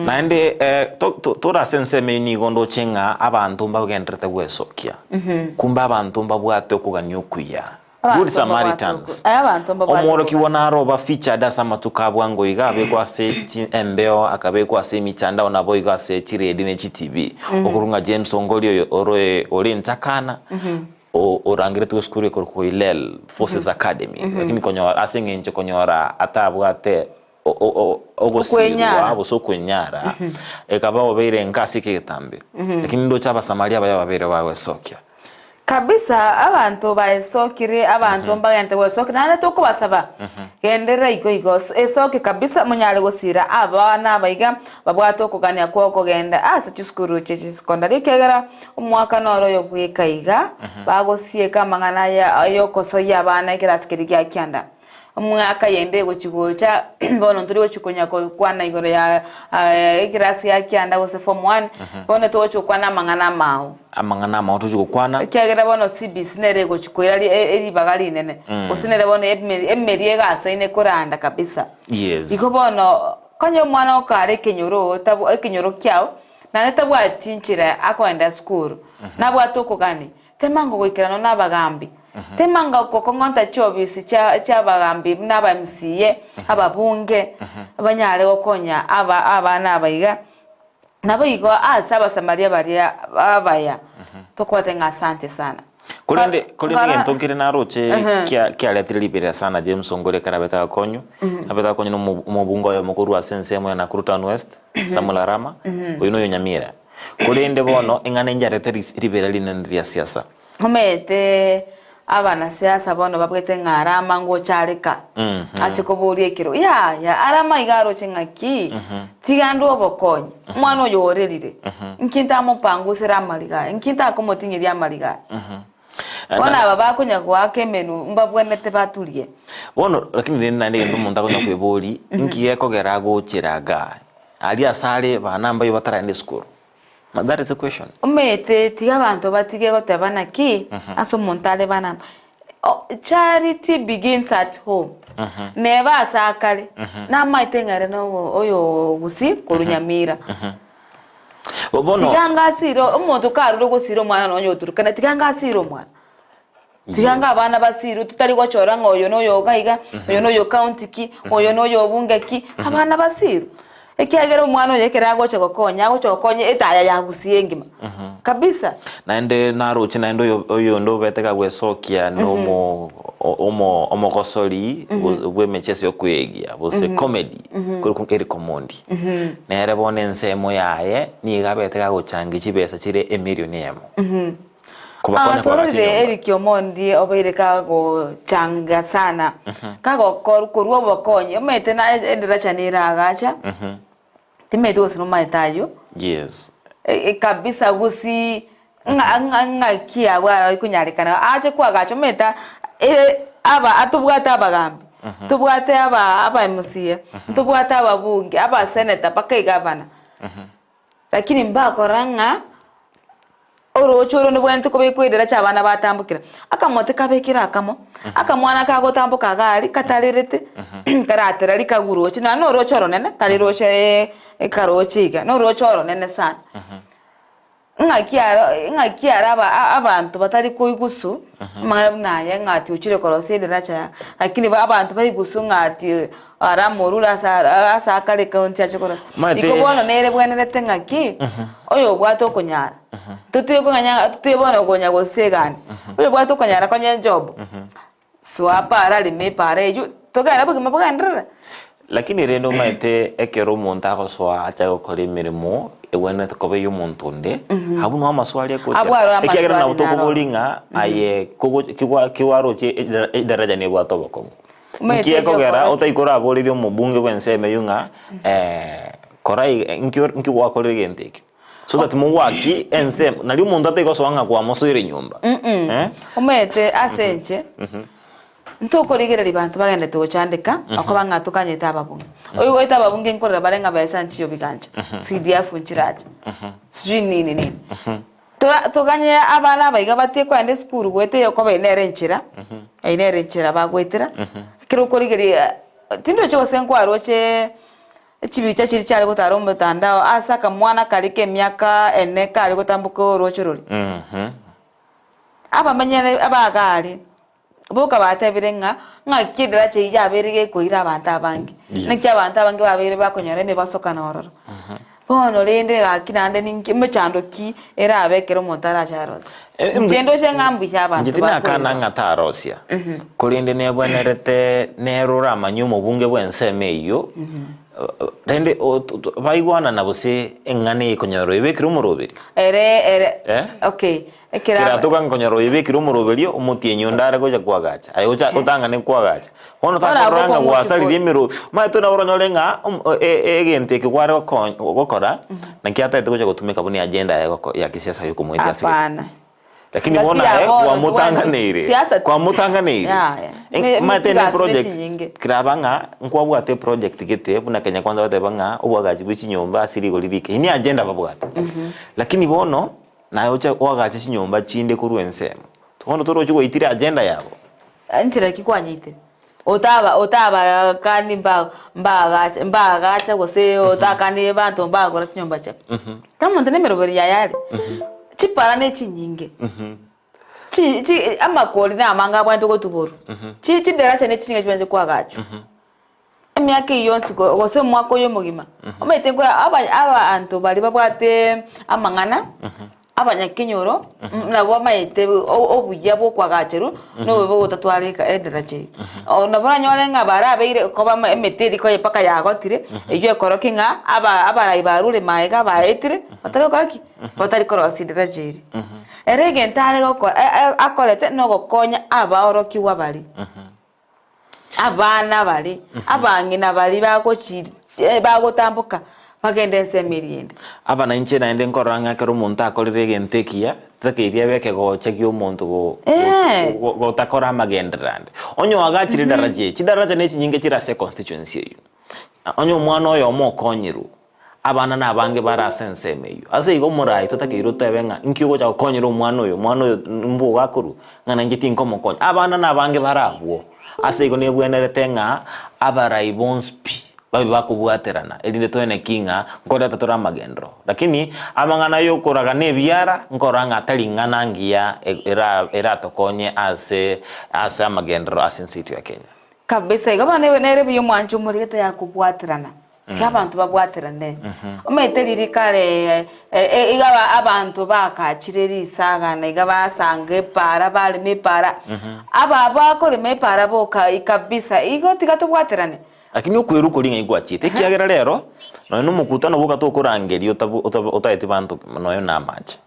Naende to- to- tore ase ensemo eyio nigo ndoche ng'a abanto mbagendererete gwesokia, kumbe abanto mbabwate okogania okuya. Good Abanto mbabwate Samaritans. oko- eh, abanto mbabwate Omworokigwa okogania. naro oba featured ase amatuko a bwango iga abekwa ase chi embeo akabekwa ase emitandao naboigo ase chiredio ne chitibi. Okorwa ng'a James Ongoli oyo ore ore enchakana o- orangeretwe esukuru ekorokwa Hillel Forces Academy lakini konyora ase eng'encho konyora atabwate o- o- o- ogosirwa Okwenyara. gose okwenyara ekaba obeire enka ase ekegetambe. Lakini ndoche abasamaria abaya babeire bagoesokia. Kabisa abanto baesokire abanto mbagente goesokia naende tokobasaba genderera igo igo esoke kabisa monyare gosira abana aba iga babwate okogania kwa okogenda ase chisukuru chie chisecondary ekiagera omwaka noro oyo bweka iga bagosieka amang'ana aya yokosoyia abana ekerasi keria gia kianda. Omwaka yende egochi gocha bono ntori gochi konya kokwana igoro ya ekerasi gia kianda gose form one, bono togochi gokwana amang'ana amao. Amang'ana amao tochi gokwana. Ekiagera bono CBC nere egochi koira ri- e- eribaga rinene, gose nere bono emeri emeri egasaine koranda kabisa. Yes. Igo bono, konya omwana okare ekenyoro otabu ekenyoro kiao, naende tabwati nchera akoenda esukuru, nabwate okogania, Temanga goikerana nabagaambi, temanga gokong'onta chiobisi chia chi'abagaambi buna aba MCA, ababunge, banyare gokonya aba abana aba iga. Naboigo ase Abasamaria baria abaya, tokobate ng'a asante sana. Korende korende Nkara- egento nkere naroche Ehe. kia kiaretire riberera sana James Ongore ekero abete agakonywa, abete agakonywa na omo omobunge oyomo korwa ase ensemo ya Nakuru Town West, Samuel Arama, oyio noyo Nyamira. Korende bono eng'ana enjarete ris riberera rinene ria siasa. Omanyete abanasiasa bono babwete ng'a Arama ngocha are ka, ache koboria ekero, yaya Arama iga aroche ng'aki, tiga ndwe obokonyi, omwana oyo orerire, nki ntamopangusera amariga aya, nki ntakomoting'eria amariga aya. Bono aba bakonya goaka emenwa mbabwenerete baturie. Bono lakini rende naende egento omonto akonya kweboria, nki gekogera agochera igaa, aria ase are bana mbayo bataraenda esukuru. That is a question. Omanyete tiga abanto batige goteba naki ase omonto are bana Charity begins at home. Neba ase akare namaete ng'a ere nobo oyo gusii korwa Nyamira. Bono Tiga ngasire omonto karure gosira omwana nonye oturukana tiga ngasire omwana. Tiga nga abana basirwe totari gochora ng'a oyo noyo iga iga, oyo noyo county ki, oyo noyo obunge ki, abana basirwe. Ekiagera omwana oyo ekero agocha gokonya, agocha gokonya etaya ya gusii engima kabisa. Naende naroche naende oyo oyonde obete kagwesokia na omo omo omogosori bw'emecheso ya okwegia gose comedy korokwa Eric Omondi. Nere bono ensemo yaye nigo abete kagochangia chibesa chire emilion eyemo. Kobakonya Ah, koagacha twarorire enyomba. Eric Omondi obeire kagochanga sana, kagokor korwa obokonyi, omanyete na edaracha nere agacha, timanyeti gose nomanyete aywo, Yes. kabisa gusii ng'a ng'a ng'aki abwo akonyarekana ache koagacha omanyete aba atobwate abagambi, tobwate aba aba MCA, ntobwate ababunge, abaseneta mpaka egavana. Lakini mbakora ng'a orooche oro ndobwenerete kobekwa edaracha abana batambokera. Akamote kabekire akamo, akamwana kagotamboka iga aria katarerete, karatera rikagwa roche, nonya na oroche oronene, tari roche ekaroche iga, na oroche oronene sana. Ng'aki aro ng'aki aro aba abanto batari koigusu amang'ana buna aya ng'a ati ochire korosia edaracha aya, lakini ba abanto baigusu ng'a ati Ara amorure ase ase akare county ache korosia. Omanyete- Iko bono nere bwenerete ng'aki, oyo obwate okonyara, totige kong'anya totige bono konya gosegani, oyo obwate okonyara konya ejob, soa para rema epara eywo, togende obogima bogenderere. Lakini rende omanyete ekero omonto agosoa acha gokora emeremo egwenerete koba eya omonto onde, abwo noo amaswali Abwo aro agochera. Ekiagera amaswali nabo naro. tokoboria ng'a aye kogo kigwa kiwaroche edaraja nebwate obokong'u. Omanyete Nki ekogera egiokora- otaikoraborerie omobunge bw'ensemo eyio ng'a kora iga, nki nki gwakorire egento ekio? So that mogwaki ensemo, nario omonto ataigosoa ng'a kwamosoire nyomba. Eh? Omanyete ase inche, ntokorigereria banto bagenderete gochandeka, okoba ng'a tokanyete ababunge. Oigwete ababunge nkorera bare ng'a besa nchiyo bigancha, CDF nchiracha, sijui nini nini. Tora toganye abana aba iga batie kogenda esukuru goeta eye okoba eye nere enchera, eye nere enchera bagoetera, ekero okorigereria tindochi gose nkwaroche echibicha chiria chiare gotara omotandao ase akamwana karia ka emiaka ene kare gotamboka oroche roria. Abamenyere abagare. Boka batebire ng'a, Ng'aki edaracha eyio yabeire gekoira abanto abange? Yes. Naki abanto abange babeire bakonyora emebasokano ororo. Bono rende gaki naende ninki emechando ki erabe ekero omonto arache arosie? Eh, Inche ndoche ng'a mbuya abanto Inche tinakana bakoigwa. ng'a tarosia, korende nebwenerete nere oramanye omobunge bw'ensemo eyio, rende o- to- to- baigwanana gose eng'ana eye ekonyora oyebekire omoroberi. Ere ere Eh? okay, ekero aba- Keratoka nkonyora oyebekire omoroberio, omotienyi onde are gocha koagacha, aye ocha otang'ane koagacha. Bono Bono takorora abwo ng'a okong'u gwasaririe chikori. emero, omanyete nabo oranyore ng'a omo e- e- egento eke kware goko gokora, naki atagete gocha gotumeka buna eagenda yaye goko ya kisiasa ya okomoetia ase egete. Hapana. Lakini Ngaki bono ya aye bono kwamotanganeire, siasa kwamotanganeire. Yaya. Eh, Me- omanyete ne chigasi ne project, chinyinge. keraba ng'a nkwabwate eproject gete buna Kenya Kwanza bateba ng'a obwagachi bwe chinyomba ase rigori rike, eyio ne agenda babwate. Lakini bono, Naye oche koagacha chinyomba chinde korwa ensemo. Bono torochi gwaitire agenda yabo. Nchera ki kwanyeitire? Otaba otabakani mba mbagacha mbagacha gose otakani abanto mbagora chinyomba chiabo. Kera omonto na emeroberi yaye are. Chipara ne chinyinge. Chi chi amakori na amange abwenerete gotuborwa. Chi chidaracha ne chinyinge chibwenerete koagachwa. Emiaka eyio yonsi go gose omwaka oyo omogima, omanyete nkore aba abanto baria babwate amang'ana. abanyakenyoro nabwo bamaete obuya bwa okoagacherwa na obobe bwa ogotatwara eka edaracha eyio. Nabo oranyore ng'a barabeire koba emete eria koye mpaka yagotire, eywo ekorokia ng'a aba abarai barure magega baetire, batari gokora ki? Batari korosia edaracha eria. Ere egento are gokora akorete nogokonya abaorokigwa baria. Abana baria, abang'ina baria bagochi bagotamboka bagende ensemo eria ende. Aba nainche naende nkorora ng'a ekero omonto akorire egento ekiya, titakeiri abe ekegocha ki'omonto go- go- gotakora amagenderero ande. Onye oagachire edaraja eye, chidaraja ne chinyinge chire ase econstituency eywo. Onye omwana oyomo okonyirwe, Abana nabange bare ase ensemo eyio. Ase igo omoraai totakeire otebe ng'a inki ogocha gokonyera omwana oyo, omwana oyo mbogo akorwa, ng'a nainche tinkomokonya. Abana nabange bare abwo. Ase igo nebwenerete ng'a abarai bonsi pi babe bakobwaterana erinde toene ki ng'a nkoreta tore amagenderero. Lakini amang'ana yokoragana ebiara nkorora ng'a tari ing'ana ngiya era eratokonye ase ase amagenderero ase ense yaito ya Kenya. Kabisa igo bono nere buya omwancho omorigete yakobwaterana. Tiga abanto babwaterane. Omanyete riria kare iga abanto bakachire risagana iga basanga epaara barema epaara, aba bakorema epaara boka kabisa igo tiga tobwaterane. Lakini okwerwa koria ng'ai gwachiete, ekiagera rero nonya na omokutano boka tokorangeria otaeti banto nonya na amache.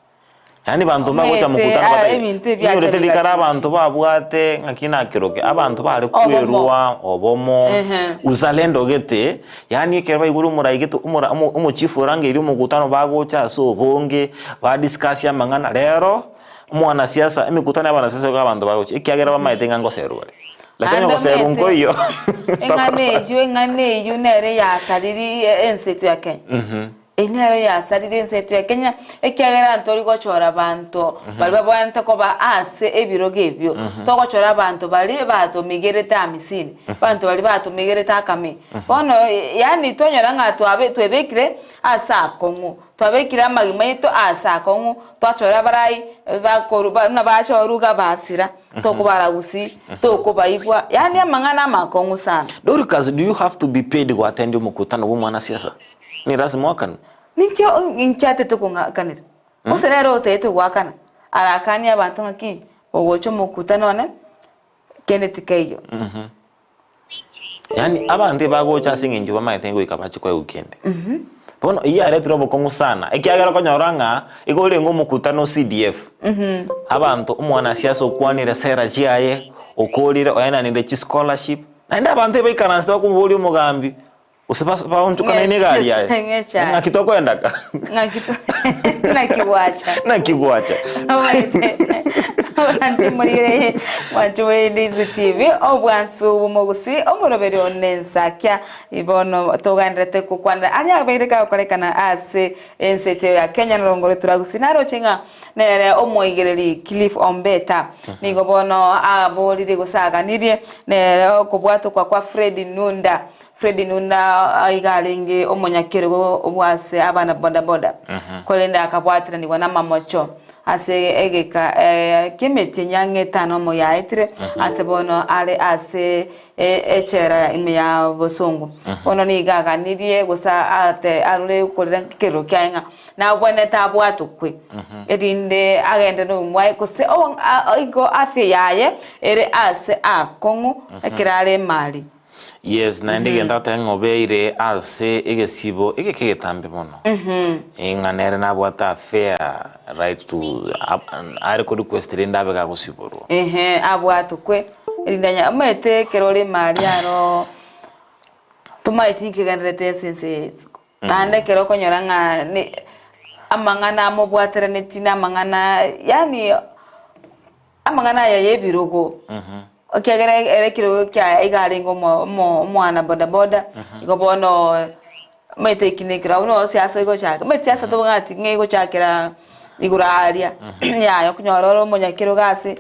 Yaani banto mbagocha Omanyete, mokutano ah, batai ebinto ebi acha inyorete rikare bigachicha. abanto babwate ng'aki nakeroke abanto bare Obomo. kwerwa obomo Ehe. uzalendo gete yaani ekero baigure omorai gete omora omo omochifu orangeirie omokutano bagocha ase obonge ba discuss amang'ana rero omwanasiasa emekutano ya abanasiasa igo abanto bagocha ekiagera bamaete ng'a ngoserwa bare. Lakini Naende ogoserwa omanyete, nkoiyo eng'ana eywo eng'ana eywo nere yasariri ense yaito ya Kenya. Eyio nero yasarire ense yaito ya Kenya, ekiagera ntori gochora abanto baria babwenerete koba ase ebirogo ebio. Togochora abanto baria batomigerete amisini, abanto baria batomigerete akame. Bono yaani twanyora ng'a twabe twebekire ase akong'u, twabekire amagima aito ase akong'u, twachora abarai bakorwa buna bachorwa iga basira, tokobaragusia, tokobaigwa, yaani amang'ana amakong'u sana. Dorcas, do you have to be paid goattend omokutano bwa omwanasiasa? Ni lasima oakanwe. Ninki inki atete kong'akanera? Gose nere otagete goakana, arakanie abanto ng'aki ogocha omokutano one, kende tikeiyo. Yaani abanto ebagocha ase eng'encho bamaete goika bache koegwa kende. Bono eyio yaretire obokong'u sana, ekiagera okonyora ng'a igo orenge omokutano o CDF, abanto omwanasiasa okwanire sera chiaye, okorire oenanire chischolarship, naende abanto ebaikaransete bakomoboria omogambi, Gose baonchokanaine egari yaye. Ng'echae. Ng'aki tokoenda ka? Ng'aki to naki gwacha. Naki gwacha. Omanyete abanto morigererie mwanche more Ndizi TV obwansu bw'omogusi omoroberi one ensakia bono togenderete gokwanera aria abeire kagokorekana ase ense yaito ya Kenya norongo rwe turagusi naroche ng'a nere omoigereri Cliff Ombeta nigo bono aborire gose aganirie nere okobwatokwa kwa Fred Nunda Fred Nunda iga arenge omonyakerogo bw'ase abana bodaboda, korende akabwateranigwa namamocho ase egeka ki'emetienyi ang'e etano omo yaetire, ase bono are ase echela ime ya bosongo. Bono nigo aganirie gose ate arure korera ekerero kiaye ng'a nabwenerete abwatokwe, erinde agende nobogima bwaye gose igo afya yaye ere ase akong'u ekero are emari. Yes, naende egento agoteba ng'a obeire ase egesibo egeke egetambe mono. Ng'a nere nabwate a fair right to are ko request rende abe gagosiborwa. Ehe, abwatokwe erinde anya omanyete ekero ore emari aro tomaeti ninki kegendererete ase ense eye ya isiko. Naende ekero okonyora ng'a ne amang'ana amobwateraneti na amang'ana yaani Amang'ana aya y'ebirogo, ekiagera ere ekerogo kiaye iga arenge omo omo omwana bodaboda, igo bono omanyete eki na ekero abwo noo siasa egochaka, omanyete siasa tobwati ng'a egochakera igoro aria, yaya okonyora ore omonyakerogo ase,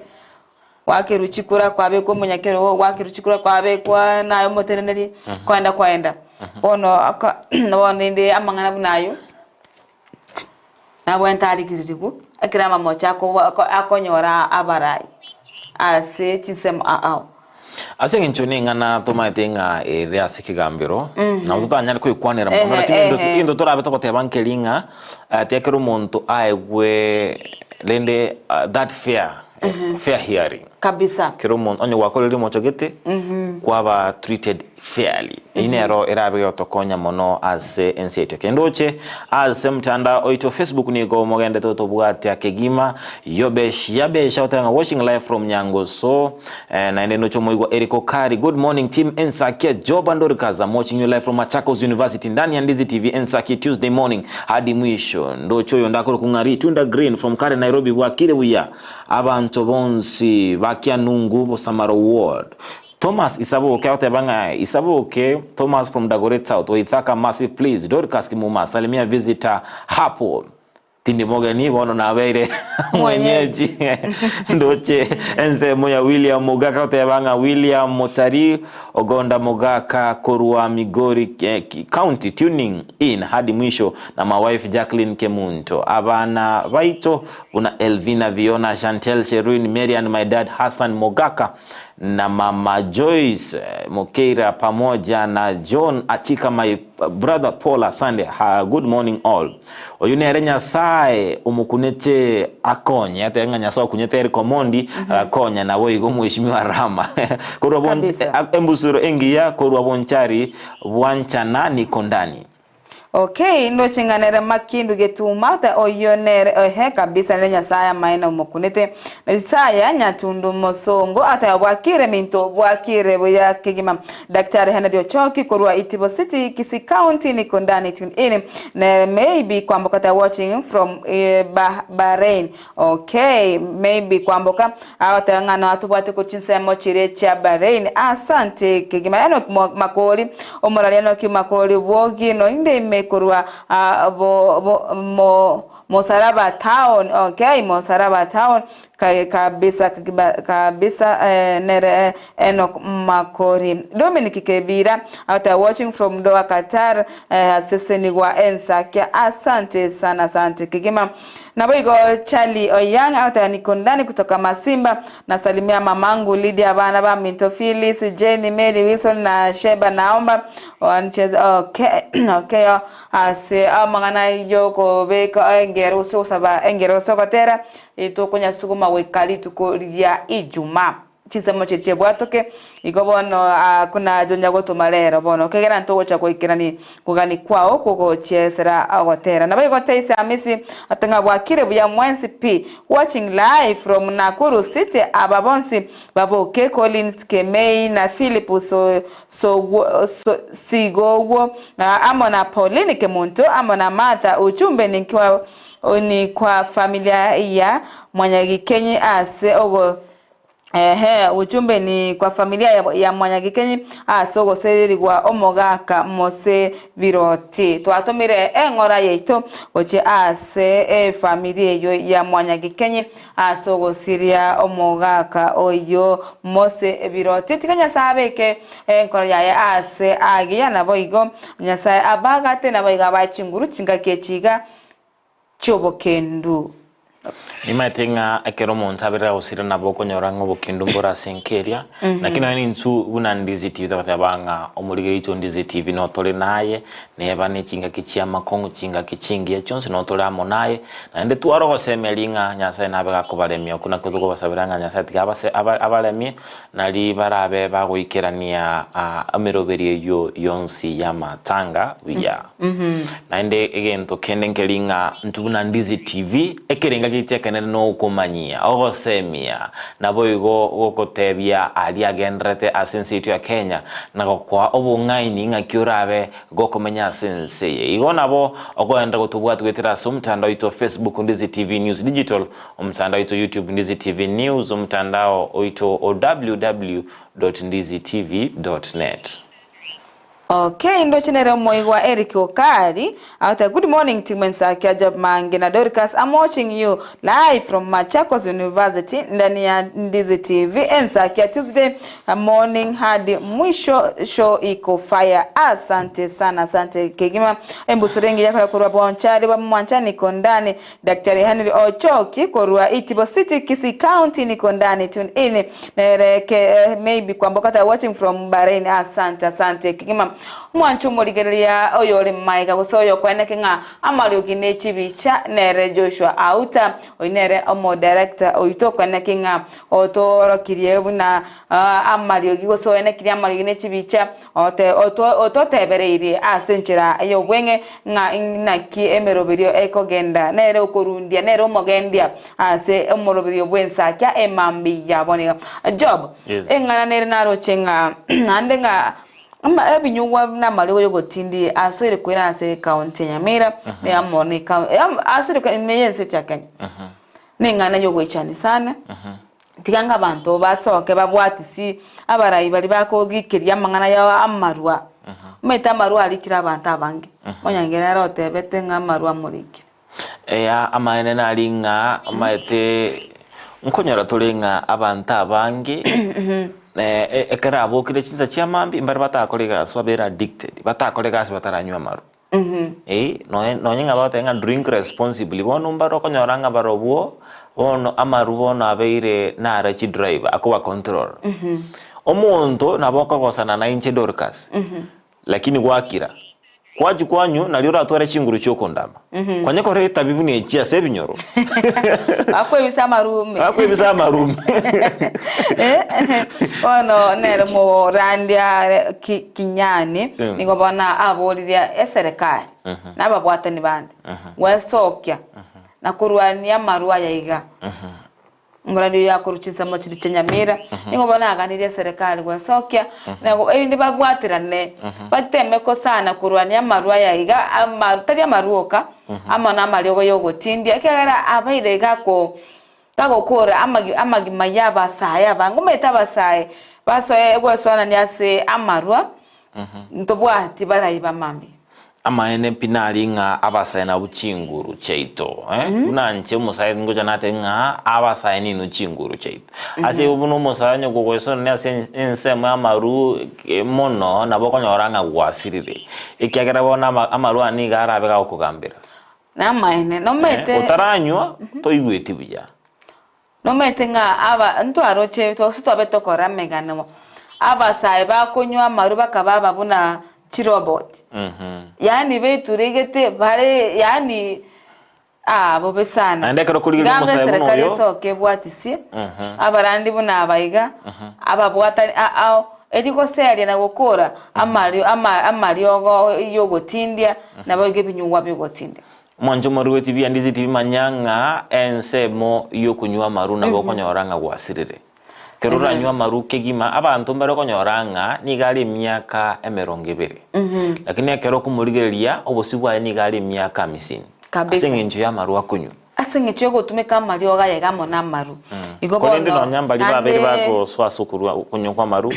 gwakerwa chikura kwabekwa omonyakerogo, gwakerwa chikura kwabekwa naye omoteneneri, kwaenda kwaenda. Bono aka bono rende amang'ana buna aywo. Nabwenerete arigererigwe ekero amamocho akonyora abarai ase chinsemo ao ao. Ase eng'encho neng'ana tomaete ng'a ere ase ekegambero, nabo totanyare koyekwanera mono, lakini egento egento torabe togoteba nkeri ng'a tiga kera omonto aegwe rende that fair, fair hearing. Kabisa. Kera omonto onye gwakoreire omocho gete, kwaba treated fairly. Eyio nero erabe egotokonya mono ase ense yaito. Kende oche ase omotandao oito Facebook nigo mogendete otobwatia kegima Yobesh Yabesh agoteba ng'a watching live from Nyangoso eh, naende ndoche omoigwa Eric Okari good morning team Ensakia Job and Dorcas I'm watching you live from Machakos University ndani ya Ndizi TV Ensakia Tuesday morning hadi mwisho ndoche oyo ndakoroku ng'a Ritunda Green from Karen Nairobi bwakire buya abanto bonsi ba Kianungu Bosamaro Ward Thomas Isaboke agoteba ng'a Isaboke Thomas from Dagoretti South Oithaka massive please Dorcas Kimuma salimia visitor hapo tindi mogeni bono nabeire mwenyeji ndoche ensemo ya William Mogaka agoteba ng'a William Motari Ogonda Mogaka korwa Migori County tuning in hadi mwisho na my wife Jacqueline Kemunto abana baito buna Elvina Viona Chantel Sherwin Mary and my dad Hassan Mogaka na mama Joyce Mokeira pamoja na John Achika my brother Paul asande ha good morning all oyu nere Nyasae omokunete akonye atebe ng'a Nyasae okunyete Eric Omondi agakonya naboigo omweshimiwa Rama korwa Kabisa. embusuro engiya korwa Bonchari bwanchana niko ndani. Okay, ndoche ng'a nere makindu getuma ta oyio nere ehe kabisa nere Nyasaye amaene omokunete. Isaya Nyatundu Mosongo ateba bwakire minto bwakire buya kegima. Daktari Henry Ochoki korwa Itibo City, Kisii County niko ndani tune in. Nere maybe kwamboka ta watching from eh, bah Bahrain. Okay, maybe kwamboka agoteba ng'a noa tobwate korwa chinsemo chiria chia Bahrain. Asante kegima. Enock Makori, omoraria Enock Makori bw'Ogino inde ime korwa ah, bo, bo, mo, Mosaraba town. Okay, Mosaraba town ka, kabisa kabisa eh, nere Enock Makori. Dominic Kebira agoteba watching from Doha Qatar eh, asesenigwa ensakia. Asante sana, asante kegima. Naboigo Charlie Oyang agoteba niko ndani kutoka Masimba, nasalimia mamangu Lydia, abana baminto Phyllis, Jenny, Mary, Wilson na Sheba naomba wancheze okay, okay ase amang'ana yokobeka engero gose gosaba engero gose ogotera tokonyasuguma goika rituko ria Ijumaa. Chinsemo chiria chiebwatoke, igo bono kuna tonya gotoma rero bono, ekiagera ntogocha goikerani kogani kwao kw'ogochiesera ogotera. Naboigo Taisi Hamisi ate ng'a bwakire buya mwensi pi watching live from Nakuru city aba bonsi baboke Collins Kemei na Philip so sogwo so Sigogwo amo na Pauline Kemunto amo na Martha Uchumbe ninkwa ni kwa familia ya Mwanyagikenyi ase ogo Ehe, ujumbe ni kwa familia ya Mwanyagikenyi ase ogosererigwa omogaka Mose Biroti. Twatomire eng'ora yaito gochia ase efamiri eyio ya Mwanyagikenyi ase ogosiria omogaka oyio Mose Biroti. Tiga Nyasae abeke enkoro yaye ase agiya naboigo Nyasae abagate naboigo abae chinguru chingaki echi iga chi'obokendu. Nimaete ng'a ekero omonto aberire agosira nabo okonyora ng'a obokendu mbore ase enka eria, lakini nonya nintwe buna Ndizi TV togoteba ng'a omorigereria oito Ndizi TV notore naye, neba ne chingaki chi'amakong'u chingaki chingiya chionsi notore amo naye, naende tware ogosemeria ng'a Nyasaye nabe gakobaremia okwo nakwo tokobasabera ng'a Nyasaye tiga abase abaremie nari barabe bagoikerania emeroberio eyio yonsi y'amatanga buya. Naende egento kende nkeri ng'a intwe buna Ndizi TV, ekerenga giaito ekenene nokomanyia, ogosemia, naboigo gokotebia aria agendererete ase ense yaito ya Kenya, na gokoa obong'aini ng'aki orabe gokomenya ase ense eye. Igo nabo okogenderera gotobwati goetera ase omotandao oito wa Facebook Ndizi TV News Digital, omotandao oito YouTube Ndizi TV News, omotandao oito o www.ndizitv.net. Okay, ndoche nere omoigwa Eric Okari agoteba good morning team Ensakia Job Mange na Dorcas I'm watching you live from Machakos University ndani ya Ndizi TV Ensakia Tuesday morning hadi mwisho show iko fire asante sana asante kegima embusuro engiya kora korwa Bonchari bwa Mwanchani niko ndani Daktari Henry Ochoki korwa Itibo City Kisii County niko ndani tune in nere ke maybe kwamboka ta watching from Bahrain asante asante kegima Omwancho omorigereria oyore maega gose oyokoeneke ng'a amariogi ne chibicha nere Joshua Auta oyio nere omodirector oito okoeneke ng'a otoorokirie buna amariogi gose oenekirie amariogi ne chibicha ototebereirie ase enchera y'obweng'e ng'a inaki emeroberio ekogenda nere okorundia nere omogendia ase omoroberio bw'ensakia emambia yabo nigo Job eng'ana nere naroche ng'a naende ng'a Ebinyugwa buna amariogo y'ogotindi asoire koirana ase ekaunti ya Nyamira na amo na asoire koirana ime y'ense ya Kenya. Neng'ana y'ogoichania sana, tiga ng'a abanto basoke babwatisi abarai baria bakogikeria amang'ana ya amarwa. Omanyete amarwa arikire abanto abange, onye nere otebete ng'a amarwa amorikire. Eya, amaene nari ng'a omanyete nkonyora tore ng'a abanto abange ekero abokire chinsa chia mambia mbare batakora egasi babere addicted, batakora egasi bataranywa amarwa. Eh, nonye nonye ng'a bagoteba ng'a drink responsibly, bono mbare okonyora ng'a barobwo bono amarwa bono abeire nare chidriver akoba control. Omonto nabo okogosana nainche Dorcas, Lakini gwakira, kwachia kwanywa, nario oratware chinguru chi'okondama. Konya kore etabi buna echi ase ebinyoro. Bakwebisa amarume. Bakwebisa amarume. Bono nere morandia ki- Kinyani nigo bono aboririe eserekari na ababwatani bande gwesokia na korwania amarwa aya iga. Omorandi oyo akorwa chinsemo chiria chia Nyamira, nigo bono aganirie eserekari gwesokia, na erinde babwaterane, bateme kosana korwania amarwa aya iga, ama tari amarwa oka, amo na amariogo y'ogotindia, ekiagera abaire iga ko gagokora amagi amagima ya abasae abange. Omanyete abasae basoe gwesoanania ase amarwa, ntobwati barai bamambia. Amaene pi nari ng'a abasae nabwo chinguru chiaito, eh? Buna inche omosae ngocha natebe ng'a abasae ninwe chinguru chiaito. Ase igo buna omosae onye kogoesonania ase en- ensemo y'amaru mono, nabo okonyora ng'a gwasirire, ekiagera bono ama- amaru aya nigo arabe gagokogambera. Namaene, nomanyete. Otaranywa, toigweti buya. Nomanyete ng'a aba ntwaroche gose twabe tokora emegano, abasae bakonywa amarwa bakaba aba buna chirobot, yaani beturegete bare yaani aa bobe sana. Naende ekero okorigereria Tiga omosae buna eserekari oyo. esoke ebwatisie abarandi buna aba iga, ababwatani a- ao eri goseria na gokora amario ama amariogo yogotindia naboigo ebinyugwa biogotindia. Omwancho omoruoti bi'Endizi tibimanya ng'a ensemo y'okonywa amaru nabo okonyora ng'a gwasirire. Ekero oranywe amaru kegima, abanto mbare okonyora ng'a nigo are emiaka emerongo ebere. Lakini ekero okomorigereria, obosio bwaye nigo are emiaka amisini. Kabisa. Ase eng'encho y'amaru akonywa. Ase eng'encho y'ogotumeka amariogo aye iga amo namaru. Igo Korende bono, nonya mbaria babere naende bagosoa ase okorua okonywa kw'amaru,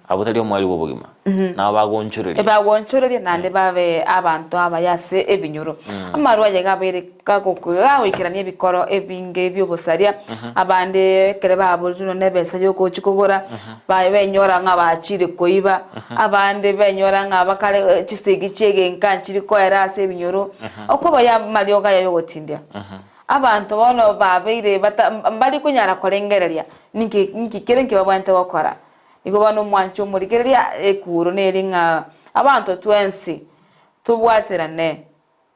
abwo tari omoerio bw'obogima. Nabo bagoonchoreria. Ebagoonchoreria naende babe abanto abaya ase ebinyoro. Amarwa aye gabeire gagoikerania ebikoro ebinge bi'obosaria, abande ekero baborirwe nonya nebesa y'ogochia kogora, baye benyora ng'a bachire koiba, abande benyora ng'a bakare chisegi chi'egenka nchiri koera ase ebinyoro, okoba amariogo aya y'ogotindia. Abanto bono babeire bata mbari konyara korengereria ninki ninki kere nki babwenerete gokora. Igo bono omwancho omorigereria ekuro neri ng'a abanto twensi tobwaterane,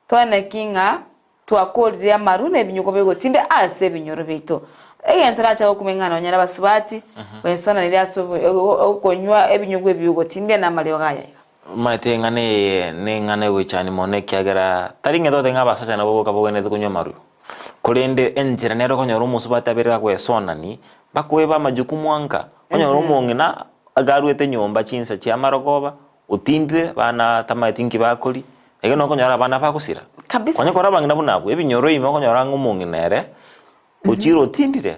toeneki ng'a twakorire amaru na ebinyugo bigotinda ase ebinyoro biaito. Egento nacha gokumia ng'a nonya nabasubati baesoananirie ase okonywa ebinyugo ebi bigotindia na amariogo aya iga. Omanyete eng'ana eye neng'ana egoichania mono ekiagera tari ng'a togoteba ng'a abasacha nabo boka bagwenerete konywa amarwa, korende enchera nere okonyora omosubati abere agoesoanani, bakoeba amajukumu anka, onyore omong'ina iga arwete nyomba chinsa chia amarogoba, otindire abana tamaeti nki bakoria, ekero nokonyora abana bagosira. Kabisa. Konya kore abang'ina buna abwo, ebinyoro ime okonyora ng'a omong'ina ere, ochire otindire.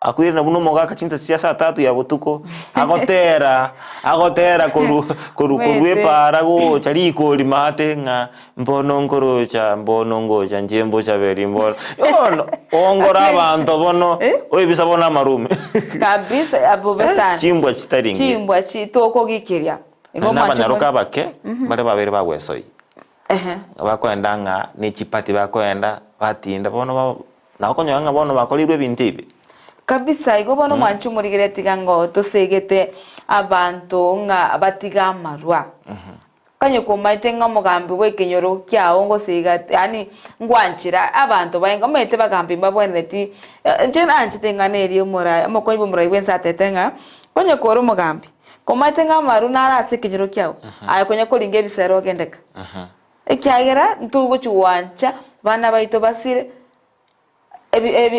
Akoirana buna omogaka chinsa chia saa tatu ya botuko, agotera, agotera korwa korwa korwa Omanyete. epaara gocha rikori maate ng'a mbono nkorocha, mbono ngocha inche mbochaberi mbono. Bono, ongora abanto bono, Eh? oebisa bono amarume. Kabisa bobe sana. Chimbwa chitari ngiya. Chimbwa chi tokogikeria. Igo Naende omwancho abanyaroka more- abake, baria babeire bagwesoyia. Ehe. Bakoenda ng'a ne chipati bakoenda, batinda bono ba Nabo okonyora ng'a bono bakoreirwe ebinto ebi. Kabisa, igo bono mwanche omorigere tiga ng'o tosegete abanto ng'a batige amarwa. Kanye komaete ng'a omogambi bwa ekenyoro kiao ngosega yaani ngwanchera abanto baye omanyete bagambi mbabwenereti inche nanchete eng'ana eria omorai omokonyi bwa omorai bwensi atete ng'a onye kore omogambi komaete ng'a amarwa naro ase ekenyoro kiao aye konya koringa ebisero ogendeka. Ekiagera ntogochia gwancha bana baito basire, ebi ebi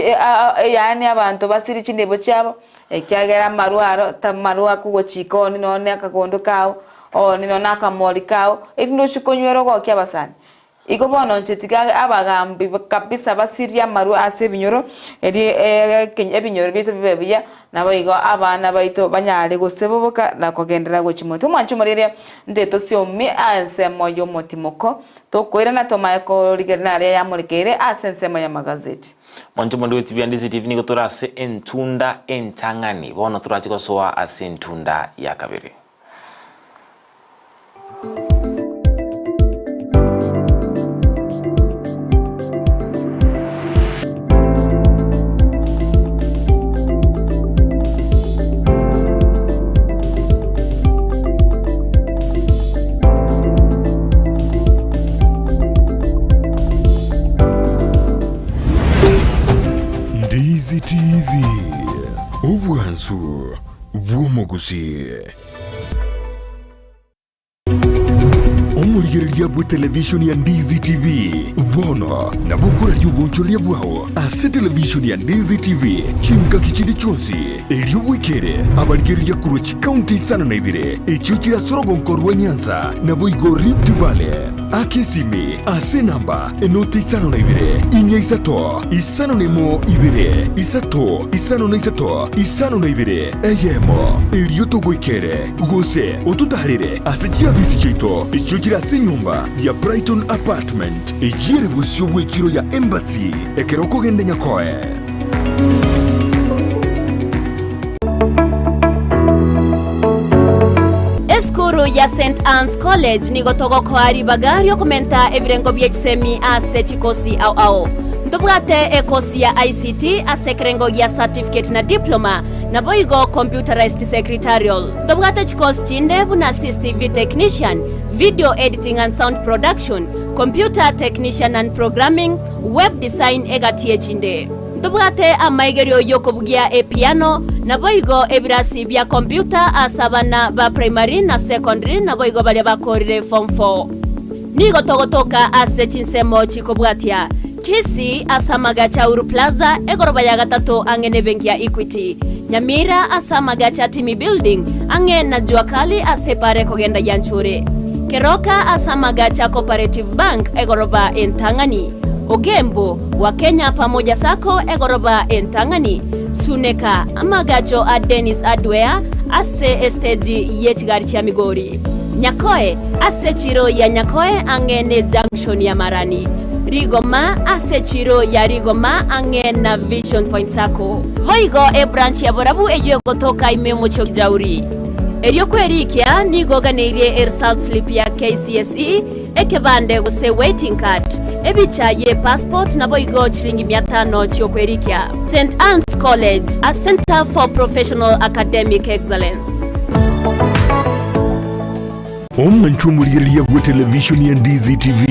yaani abanto basire chinibo chiabo, ekiagera amarwa aro tamarwa akogochika one nonye akagondo kao, one nonye akamori kao, erinde ochie konywera ogokia abasani. Igo bono inche tiga abagambi kabisa basirie amarwa ase ebinyoro, erio ebinyoro biaito bibe buya, Naboigo abana baito banyare goseboboka na kogenderera gochia motwe. Omwancho omoriri nte tosiomie ensemo y'omotimoko, tokoirana tomaye korigereria aria yamorekeire ase ensemo y'amagazeti. Mwanche omonto bwe TV ya Ndizi TV nigo tore ase entunda entang'ani, bono torache gosoa ase entunda ya kabere. Ndizi TV, obwansu bw'omogusii. Omorigereria bw'etelevishoni ya Ndizi TV bono nabo okoraria obonchoreria bwao ase televishoni ya Ndizi TV chingaki chinde chionsi, erio bwekere abarigereria korwa chikaunti isano na ibere echio chire ase orogonko rwa Nyanza naboigo Rift Valley. Aka esimi ase enamba enoti isano na ibere, inya isato, isano na emo ibere, isato, isano na isato, isano na ibere, eyemo, erio togoikere, gose ototaarere ase chiabisi chiaito echio chire ase enyomba ya Brighton Apartment, eyio ere bosio bw'echiro ya Embassy, ekero okogenda Nyakoe. Esukuru ya St Anne's College nigo togokoa ribaga riokomenta ebirengo bie chisemi ase chikosi ao ao. Ntobwate ekosi ya ICT ase ekerengo gia certificate na diploma, naboigo computerized secretarial. Ntobwate chikosi chinde buna CCTV technician, video editing and sound production, computer technician and programming, web design egati echinde. Ntobwate amaigerio y'okobugia epiano, naboigo ebirasi bia computer ase abana ba primary na secondary naboigo baria bakorire form four. Nigo togotoka ase chinsemo chikobwatia, Kisii ase amagacho a Uru Plaza, egoroba ya gatato ang'e nebenki ya Equity, Nyamira ase amagacho a Timi Building ang'e na Jua Kali ase epara ekogenda Yanchuri, Keroka ase amagacho a Cooperative Bank egoroba entang'ani. Ogembo, wa Kenya Pamoja Sacco egoroba entang'ani, Suneka, amagacho a Dennis Hardware ase esteji ye chigari chia Migori, Nyakoe, ase echiro ya Nyakoe ang'e ne junction ya Marani, Rigoma, ase echiro ya Rigoma ang'e na Vision Point Sacco. Boigo ebranch ya Borabu eyio egotoka ime omochie o Kijauri. Erio kwerikia nigo oganeirie eresult slip ya KCSE, Ekebande gose waiting card, ebicha ye passport naboigo chilingi mia tano chiokwerikia. St Anne's College, a centre for professional academic excellence. Omwancho omorigereria bwe televishoni ya Ndizi TV,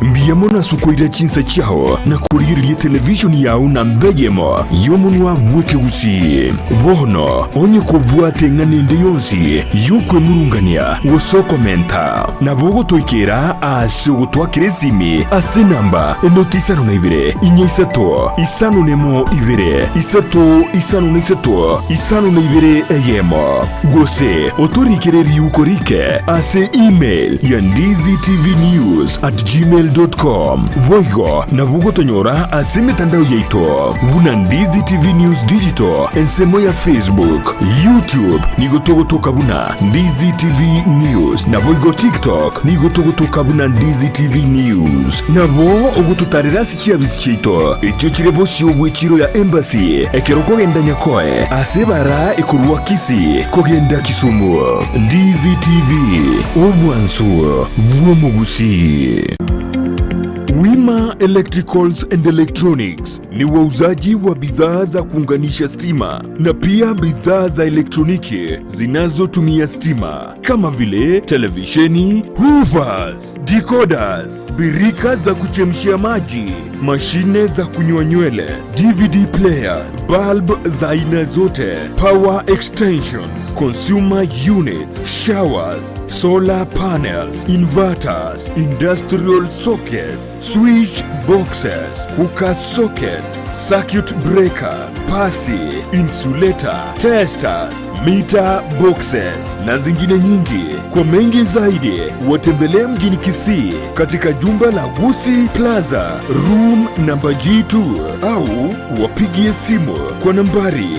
mbuya mono ase okoira chinsa chiao na korigereria televishoni yao namba eyemo y'omonwa bw'ekegusii. Bono onye kobwate eng'ana ende yonsi y'okwemurungania gose okomenta, Nabo ogotoikera aase ogotwakera esimi ase enamba enoti isano na ibere, inya isato, isano nemo ibere, isato, isano na isato, isano na ibere eyemo. Gose otorikere riuko rike ase. ase email ya ndizitvnews at gmail dot com. Boigo nabo ogotonyora ase emetandao yaito buna Ndizi TV News Digital ensemo ya Facebook, YouTube nigo togotoka buna Ndizi TV News naboigo TikTok nigo togotoka buna Ndizi TV News. Nabo ogototarera ase chiabisi chiaito echio chire bosio bw'echiro ya Embassy ekero okogenda Nyakoe ase ebara ekorwa Kisii kogenda Kisumu. Ndizi TV, obwansu bw'omogusii. Wima Electricals and Electronics ni wauzaji wa bidhaa za kuunganisha stima na pia bidhaa za elektroniki zinazotumia stima kama vile televisheni, hoovers, decoders, birika za kuchemshia maji, mashine za kunyoa nywele, DVD player, bulb za aina zote, power extensions, consumer units, showers, solar panels, inverters, industrial sockets, switch boxes, cooker sockets, circuit breaker, pasi, insulator, testers, meter boxes na zingine nyingi. Kwa mengi zaidi watembelee mjini Kisii katika jumba la Gusii Plaza room namba G2 au wapigie simu kwa nambari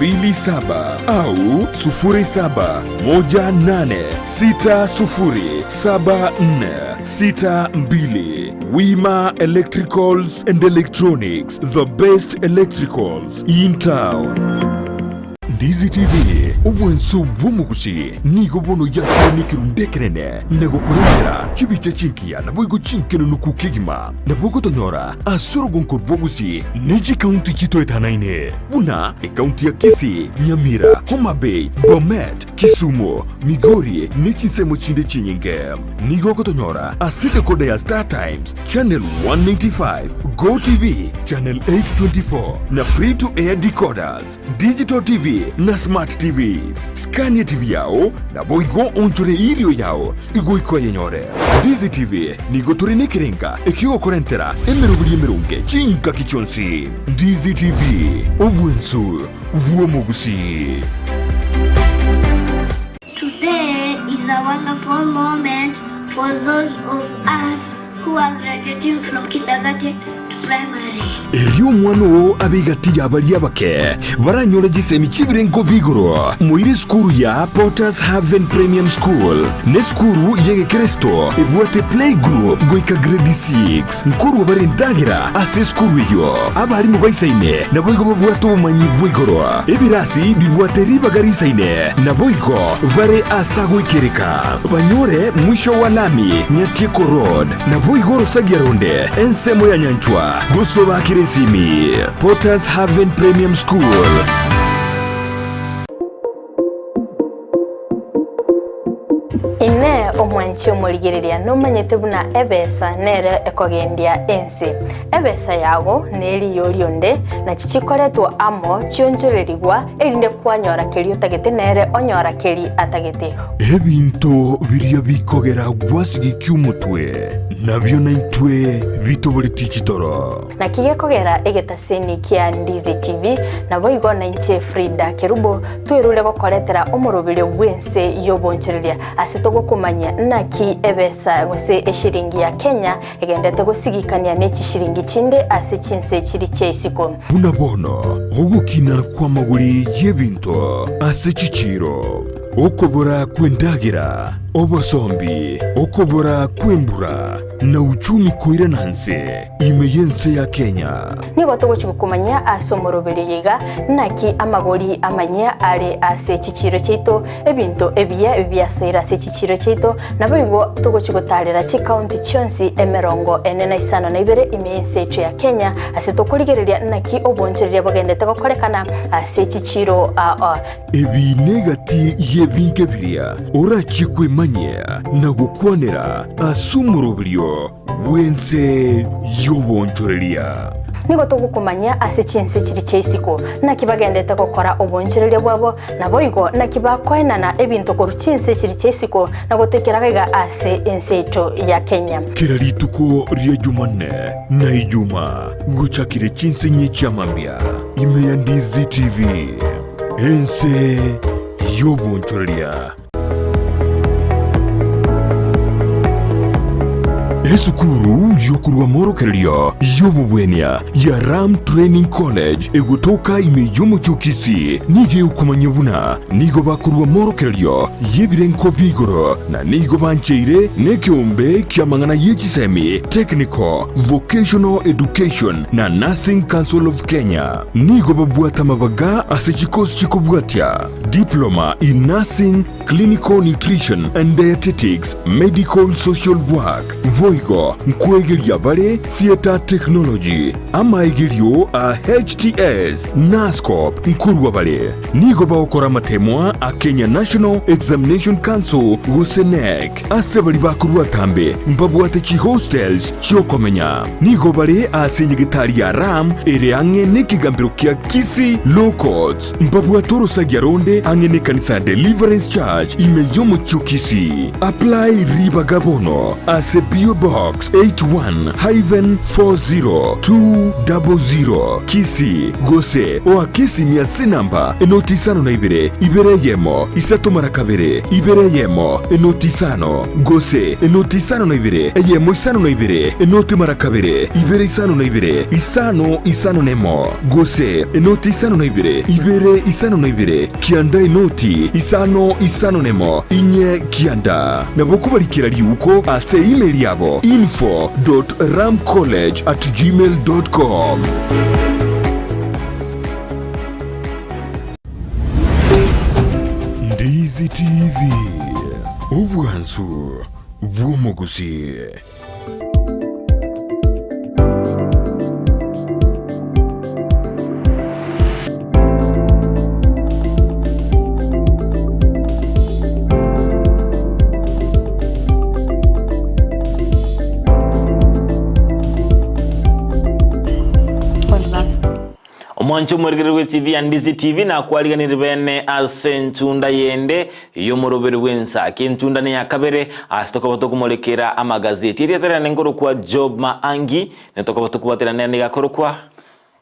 0715009827 au 0718607462. Wima Electricals and Electronics, the best electricals in town. Ndizi TV, obwanso bw'omogusi nigo bono yakire nekerundu ekenene na gokorentera chibicha chinkiya naboigo chinkenunuku kegima. Nabo ogotonyora ase orogonko rw'obogusi ne chikaunti chitoetanaine buna ekaunti ya Kisii, Nyamira, Homa Bay, Bomet, Kisumu, Migori ne chinsemo chinde chinyinge. Nigo ogotonyora ase decoder ya Star Times, Channel 185, Go TV, Channel 824 na Free to Air decoders, Digital TV na Smart TVs. Scania TV yao naboigo onchore irio yao igoika oyenyore. Ndizi TV nigo tore nekerenga ekiogokorentera emeroberi emeronge chingaki chionsi. Ndizi TV, obwensu bw'omogusii. Today is a wonderful moment for those of us who are graduating from kindergarten to primary. Erio omwana oo abe egati y'abaria abake baranyore chisemi chi'ebirengo bi'igoro. Moire esukuru ya Potters Haven Premium School nesukuru y'egekristo ebwate playgroup goika grade 6. Nkorwa bare endagera ase esukuru eyio. Abarimu baisaine naboigo babwate obomanyi bwa igoro. Ebirasi bibwate ribaga risaine naboigo bare ase agoikereka. Banyore mwisho wa lami Nyatieko Road naboigo orosagia ronde ensemo ya Nyanchwa gosobakera esimi. Potters Haven Premium School. Inee, omwanchi omorigereria, nomanyete buna ebesa nere ekogendia ense? Ebesa yago neriyo rionde, nachi chikoretwa amo chionchorerigwa, erinde kwanyora keria otagete nere onyora keri atagete. Ebinto biria bikogera gwasigikia omotwe, nabio naintwe bitoboretie chitoro. Naki gekogera egetaseni kia Ndizi TV, naboigo nainche Frida Kerubo, Twerure gokoretera omoroberio bw'ense y'obonchoreria, ase togokomanyia naki ebesa gose eshiringi ya Kenya egendete gosigikania ne chishiringi chinde ase chinse chiri chia isiko. Buna bono ogokina kw'amagori y'ebinto ase chichiiro, okobora kw'endagera, obosombi, okobora kw'embura, na uchumi koirana nse. Ime y'ense ya Kenya. Nigo togochia gokomanyia ase omoroberio oyo iga, naki amagori amanyia are ase chichiiro chiaito, ebinto ebiya biasoire ase chichiiro chiaito, naboigo togochia gotaarera chikaunti chionsi emerongo ene na isano na ibere ime y'ense yaito ya Kenya, ase tokorigereria naki obonchoreria bogendete gokorekana ase chichiiro aa. Ebi negati y'ebinto biria orachie kwemanyia na gokwanera ase omoroberio bw'ense y'obonchoreria. Nigo togokomanyia ase chinse chiria chia isiko, naki bagendete gokora obonchoreria bwabo, naboigo naki bakoenana ebinto korwa chinse chiria chia isiko na gotoikera gaiga ase ense yaito ya Kenya. Kera rituko ria Jumanne na Ijuma gochakire chinse inye chia mambia ime ya Ndizi TV. Ense y'obonchoreria. Esukuru y'okorwa amorokererio y'obobwenia ya Ram Training College egotoka ime y'omochie o Kisii nigo egokomanyia buna nigo bakorwa amorokererio y'ebirengo bia igoro na nigo bancheire nekeombe ki'amang'ana ye chisemi, Technical, Vocational Education na Nursing Council of Kenya. Nigo babwate amabaga ase chikosi chikobwatia, Diploma in Nursing, Clinical Nutrition and Dietetics, Medical Social Work. Boigo nkwegeria bare Theatre Technology, amaegerio a HTS, Nursecorp nkorwa bare. Nigo bagokora amatemwa a Kenya National Examination Council gose KNEC. Ase baria bakorwa atambe mbabwate chihostels chi'okomenya. Nigo bare ase enyegetari ya Ram ere ang'e nekegambero kia Kisii Law Courts. Mbabwate orosagia ronde ang'e nekanisa ya Deliverance Church ime y'omochie o Kisii. Apply ribaga bono ase PO Box 81-40200 Kisii gose oake esimi ase enamba enoti isano na ibere, ibere eyemo, isato mara kabere, ibere eyemo, enoti isano, gose enoti isano na ibere, eyemo isano na ibere, enoti mara kabere, ibere isano na ibere, isano isano nemo, gose enoti isano na ibere, ibere isano na ibere, kianda enoti isano isano nemo, inye kianda. Nabo kobarikera riuko ase email yabo info dot ramcollege at gmail dot com. Ndizi TV, obwansu bw'omogusii. Omwancho omwerekereri bwe TV ya Ndizi TV nakwariganire bene ase entunda yende y'omoroberi bw'ensaki. Entunda neya kabere ase tokoba tokomorekera amagazeti. Erieta riane nkorokwa Job Maangi, netokoba tokobwaterana niga akorokwa.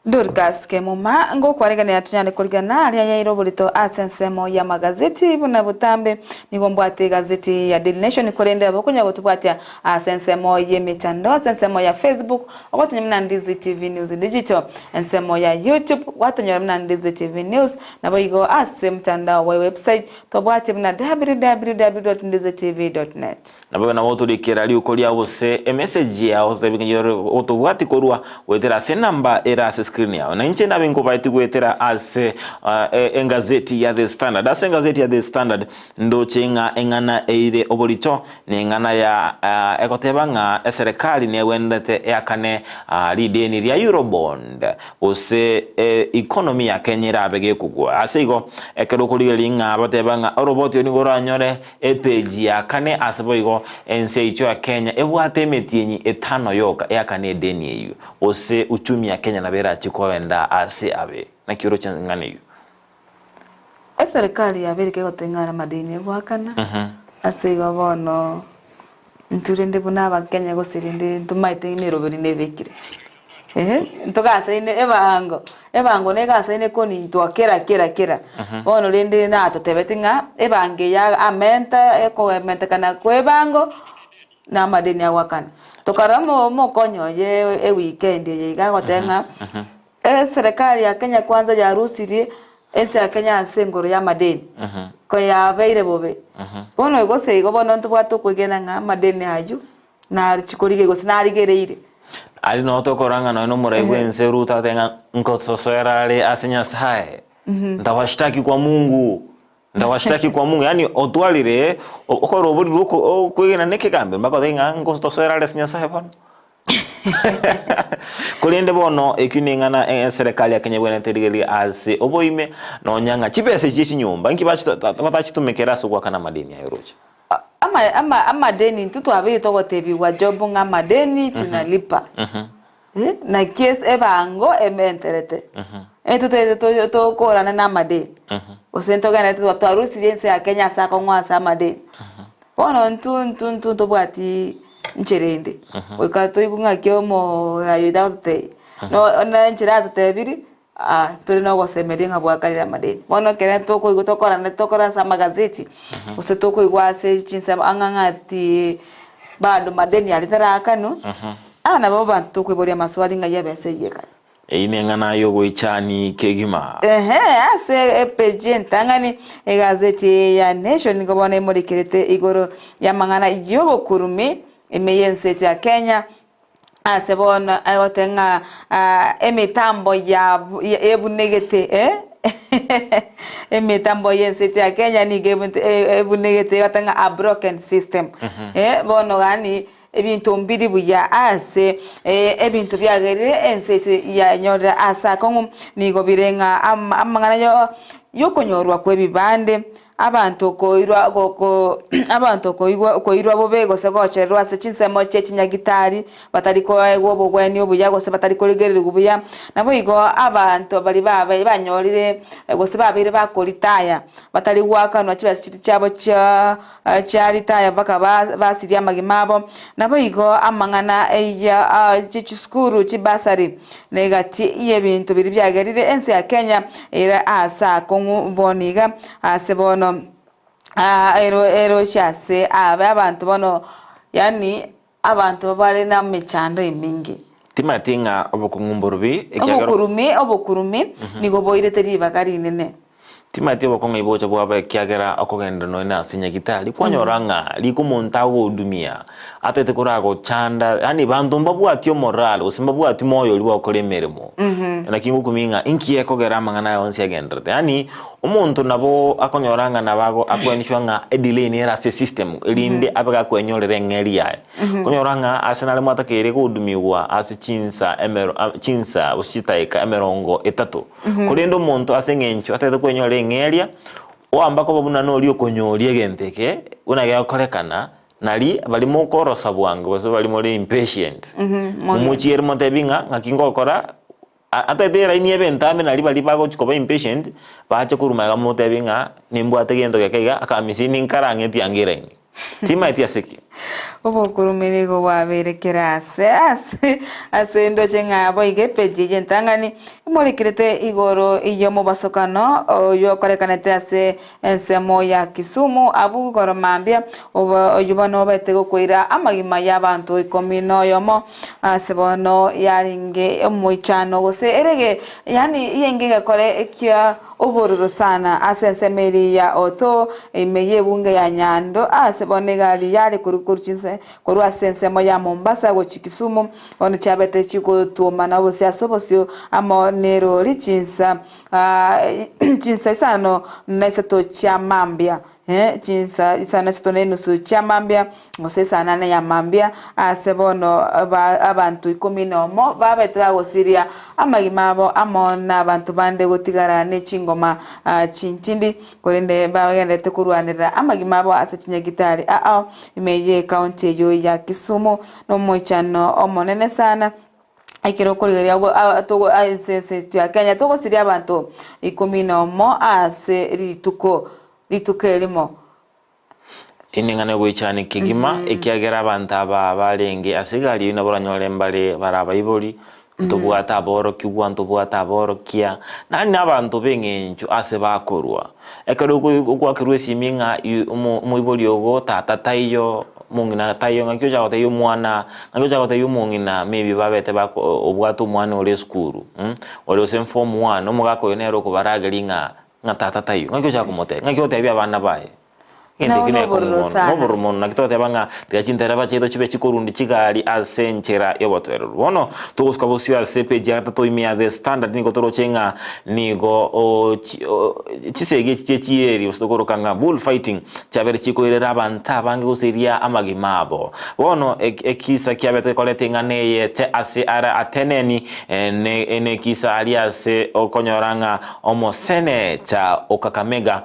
Dorcas Kemuma, Ngokwareganera tonyare korigana aria yaire oborito ase ensemo y'amagazeti buna botambe. Nigo mbwate egazeti ya Daily Nation korende aba okonyara gotobwatia ase ensemo y'emetandao ase ensemo ya Facebook ogotonya buna Ndizi TV News Digital, ensemo ya YouTube gwatonyora buna Ndizi TV News naboigo ase omotandao bwa ewebsite tobwate buna www.ndizitv.net. Naboigo nabo otorikera riuko riao gose emessage yao ototebie ng'a yore otobwati korwa goetera ase enamba ere ase screen yao. Na inche nabe nkobaeti goetera ase engazeti ya The Standard. Ase engazeti ya The Standard ndoche ng'a eng'ana eire oborito neng'ana ya egoteba ng'a eserekari negwenerete eakane rideni ria Eurobond gose economy ya Kenya erabe gekogwa. Ase igo ekero okorigereria ng'a bateba ng'a oroboti oro nigo oranyore Epeji ya kane ase boigo ense yaito ya Kenya ebwate emetienyi etano yoka eakane edeni eyio, gose uchumi ya Kenya nabo erachie koenda ase abe. Naki oroche eng'ana eyio? Eserikari yabeire kegoteng'ana amadeni egoakana, ase igo bono intwe rende buna abakenya gose rende ntomaete emeroberi nebekire. Eeh, ntogasaine ebango, ebango negasaine konintwa kera kera kera. Bono rende natotebeti ng'a ebango eye amenta ekomentekana kwa ebango, na amadeni agoakana. Tokarora omo omokonyi oye eweekend eye iga agoteba ng'a, eserekari ya Kenya kwanza yarusirie ense ya Kenya ase engoro ya amadeni, koyabeire bobe. Bono gose igo bono ntobwate okwegena ng'a amadeni aywo. Nachi korigereria gose narigereire. Aria noo tokorora ng'a nonya nomorai bw'ense Ruto agateba ng'a nkotosoera are ase Nyasaye, ntawashtaki kwa Mungu, ntawashtaki kwa Mungu, yaani otwarire okora oboriri oko okwegena na ekegambero mpaka otebe ng'a nkotosoera are ase Nyasaye bono. Korende bono ekio neng'ana eserekari ya Kenya ebwenerete erigererie ase oboime nonya ng'a chibesa echi chia chinyomba inki bachito batachitumekera ase ogoakana amadeni aye oroche. Ama, ama, amadeni intwe twabeire togotebigwa Job ng'a amadeni tunalipa. Eh, naki ase ebango ementerete. Intwe toete to- tokorana na amadeni. Gose ntogenderete twa- twarusirie ense ya Kenya ase akong'u ase amadeni. Bono intwe intwe intwe ntobwati nchera ende. Goika toigwe ng'aki omoraia oito agototebia. No na enchera atotebiri. Tore nogosemeria ng'a bwakarire amadeni. Bono ekere tokoigwa tokorana tokora ase amagazeti, gose tokoigwa ase chinsemo ang'a ng'a ati bado madeni aria taraakanwa, aa nabo abanto tokoiboria amaswali ng'ai ebesa eyio ekare. Eyio neng'ana y'ogoichani kegima. Ehe, ase epeji entang'ani egazeti eye ya Nation nigo bono emorekerete igoro y'amang'ana y'obokurumi ime y'ense ya Kenya, Ase bono agoteba ng'a emetambo ebunegete, emetambo y'ense ya Kenya nigo ebunegete egoteba ng'a a broken system. Bono yaani ebinto mbiri buya ase ebinto biagerire ense yaito yanyorire ase akong'u nigo bire ng'a amang'ana yokonyorwa kw'ebibande. Abanto koirwa goko abanto koigwa koirwa bobe gose gochererwa ase chinsemo chie chinyagitari, batari koegwa obogwenia obuya gose batari korigererigwa buya. Naboigo abanto baria babe banyorire gose babeire bakoritaya, batari goakanwa chibesa chiria chiabo chia chia ritaya mpaka ba basiria amagima abo. Naboigo amang'ana ya chichisukuru chibasari na egati y'ebinto biria biagerire ense ya Kenya ere aase akong'u bono iga ase bono eroche ase abe abanto bono yaani abanto bare namechando emenge. Timanyeti ng'a obokong'u mborubi, ekiagera. Obokurumi, obokurumi nigo boirete ribaga rinene. Timanyeti obokong'u ibocha bwabo ekiagera okogenda nonya ase nyagitari kwanyora ng'a riko omonto agohudumia atagete koragochanda yaani banto mbabwati omorale gose mbabwati moyo oria bwagokora emeremo. Naki ngokumia ng'a inki gekogera amang'ana aya onsi agendererete yaani omonto nabo akonyora ng'a nabo ago akoenishwa ng'a edelay nere ase esystem erinde abe gakwenyorera eng'eri yaye. Okonyora ng'a ase nare mwatakeire gohudumiwa ase chinsa emero chinsa gose chidakika emerongo etato. Korende omonto ase engencho atagete kwenyorera eng'eria, oamba koba buna noria okonyoria egento eke, buna gegokorekana, nari baria mokorosa bwango gose baria more impatient, momochiere motebi ng'a ng'aki ngokora, atagete eraini ebe entambe nari baria bagochi koba impatient, bache korwa magega bamotebi ng'a nimbwate gento geke iga, akamisia ninkarang'eti ange eraini. Timaeti ase ki? Obokurumi nigo bwabeire kera aase ase ase endoche ng'a boigo epeji eye entang'ani emorekerete igoro y'omobasokano oywo okorekanete ase ensemo ya Kisumu abwo igoro mambia oywo bono obete gokoira amagima y'abanto ikomi na oyomo ase bono yarenge omoichano gose erege yaani yenge egekore kia Obororo sana ase ensemo eria ya Otho, ime y'ebunge ya Nyando, aase bono egari yare korwa chinse korwa ase ensemo ya Mombasa gochia Kisumu, bono chiabete chigotwomana obosio ase obosio amo nerori chinsa chinsa isano na isato chia mambia. Chinsa isano na isato na enusu chia mambia, gose esaa nane ya mambia, aase bono abanto ikomi na omo babete bagosiria amagima abo amo nabanto bande gotigara ne chingoma chintindi, korende bagendererete korwanerera amagima abo ase chinyagitari ao ime y'ecounty eyio ya Kisumu nomoichano omonene sana. Ekero okorigereria ense ense ya Kenya togosiria abanto ikomi na omo ase rituko rituko erimo. Ening'ana y'ogoichania kegima, ekiagera abanto aba barenge ase egari eyio nabo oranyore mbare bare abaibori, ntobwate aborokigwa, ntobwate aborokia, naende na abanto b'eng'encho ase bakorwa. Ekero ogoakerwa esimi ng'a omoibori ogo tata taiyo, omong'ina taiyo, ng'aki ocha gotebia omwana, ng'aki ocha gotebia omong'ina maybe babete bako obwate omwana ore esukuru, ore gose form one, omogaka oyo nere okobarageria ng'a ng'a tata taiyo, ng'aki ocha komotebia, ng'aki ogotebia abana baye? Egento Nabo ekio nobororo nekong'u mono, sana. nobororo mono, naki togoteba ng'a tiga chintereba chiaito chibe chikorundi chigari ase enchera y'obotoereru. Bono togosuka bosio ase epeji ya gatato ime ya The Standard nigo toroche ng'a nigo o chi o chisegi echi chie chieri gose tokoroka ng'a bull fighting chiabeire chikoirera abanto abange gosiria amagima abo. Bono ek ekisa kiabete gekoreta eng'ana eyete ase ara ateneni ne nekisa aria ase okonyora ng'a omosenecha o Kakamega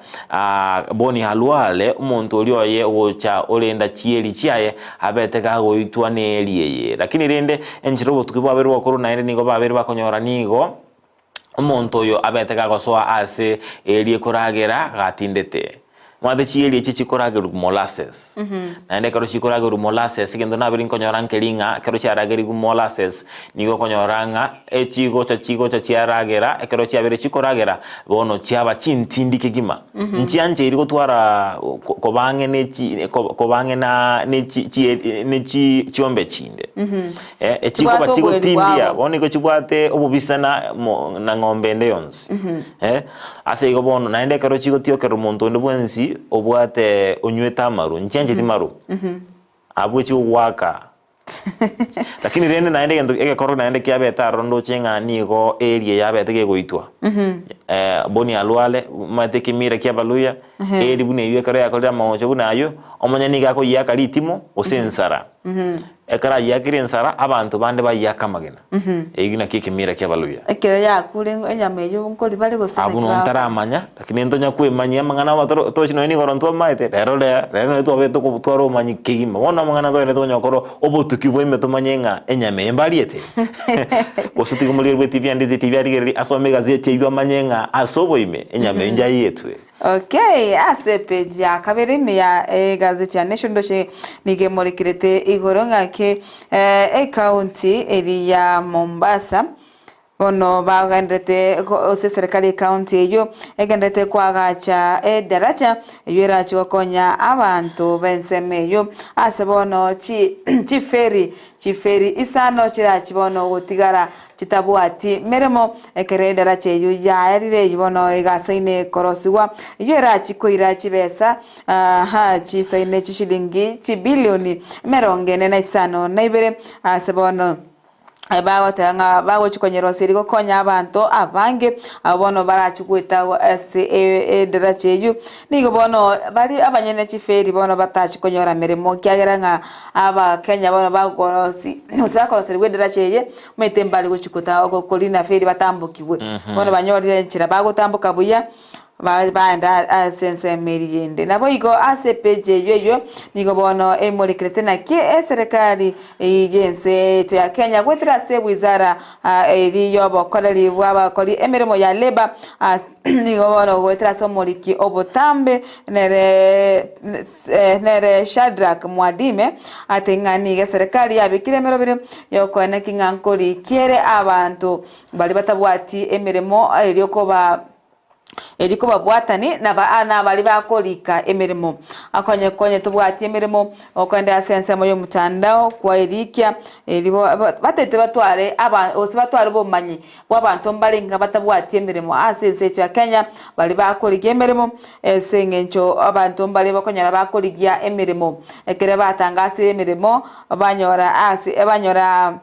Boni Halwale, omonto oria oye ogocha orenda chieri chiaye, abete gagoitwa neeri eye. Lakini rende enchera obotuki bwabeire bw'okorwa naende nigo babeire bakonyora nigo omonto oyo abete gagosoa ase eeri ekoragera gatindete. Omanyete chieri echi chikoragerwa molasses. Naende ekero chikoragerwa molasses egento nabere nkonyora nkeri ng'a ekero chiaragerigwe molasses, nigo okonyora ng'a echigocha chigocha chiaragera, ekero chiabeire chikoragera, bono chiaba chintindi kegima. Nchiancheiri gotwara ko- koba ang'e ne chi ko- koba ang'e na ne chi chie ne chi chiombe chinde. Eh, echikoba Chibwate oboeri chigotindia, bwabo. bono nigo chibwate obobisa na mo na ng'ombe ende yonsi. Eh, ase igo bono, naende ekero chigotiokerera omonto onde bwensi obwate onywete amaru, nchiancheti maru, abwo chigogwaka. Lakini rende naende egento egekoro naende kiabete aroro ndoche ng'a nigo eeri eye yabete gegoitwa. Boni alware, omanyete ekemira kia abaluya, eeri buna eywo ekero yakorire amagocho buna aywo, omonyene nigo akoyiaka ritimo gose ensara. Ekero ayiakire ensara, abanto bande bayiaka amagena. Eyio naki ekemira ki'Abaluya. Ekero yakure enyama eyio nkori bare gose Abwo naki nonye bagokora? ntaramanya, lakini ntonya kwemanyia amang'ana aba toro tochi nonye nigo ntwamaete, rero rero rero nonye twabete tokotwara obomanyi kegima. Bono amang'ana togende tonya gokora obotuki bwa ime tomanye ng'a enyama eye mbariete. Gose tiga omorigereria bwe TV ande ase TV arigererie asome egazeti eywo amanye ng'a ase oboime enyama eyio njaiyetwe. Okay, ase epage ya kabere ime ya egazeti ya Nation ndoche nigo emorekerete igoro ng'aki ecounty eri ya Mombasa bono bagenderete ase eserekari ecounty eyio egenderete koagacha edaraja eyio erache gokonya abanto b'ensemo eyio ase bono chi chiferi chiferi isano chirachi bono gotigara chitabwati meremo, ekero edaracha eyio yaerire eyio bono egasaine korosigwa, eyio erachi koira chibesa aha chisaine chishilingi chibilioni emerongo ene na isano na ibere, ase bono bagoteba ng'a bagochi konyerosia erio gokonya abanto abange, abwo bono barachi goeta ase edaracha eyio. Nigo bono baria abanyene chiferi bono batachi konyora meremo ekiagera ng'a abakenya bono bagorosi gose bakoroserigwa edaracha eye, Omanyete mbare gochia kota korina feri batambokigwe. Bono banyorire enchera bagotamboka buya, ba baenda ase ensemo eria ende. Naboigo ase epeji eywo eywo, nigo bono emorekerete naki eserekari eyio y'ense yaito ya Kenya goetera ase wizara eria y'obokoreri bwa abakori emeremo ya labour as nigo bono goetera ase omoriki obotambe nere nere Shadrack Mwadime ate ng'a nigo eserekari yabekire emerobere Yokoeneki ng'a nkorikiere abanto baria batabwati emeremo erio koba erio kobabwatani naba nabaria bakorika emeremo. Akonye konye tobwati emeremo okoenda ase ensemo y'omotandao kwaerikia erio batete batware aba gose batware obomanyi bw'abanto mbare ng'a batabwati emeremo ase ense yaito ya Kenya baria bakorigia emeremo ase eng'encho abanto mbare bakonyora bakorigia emeremo. Ekero batangasire emeremo banyora ase banyora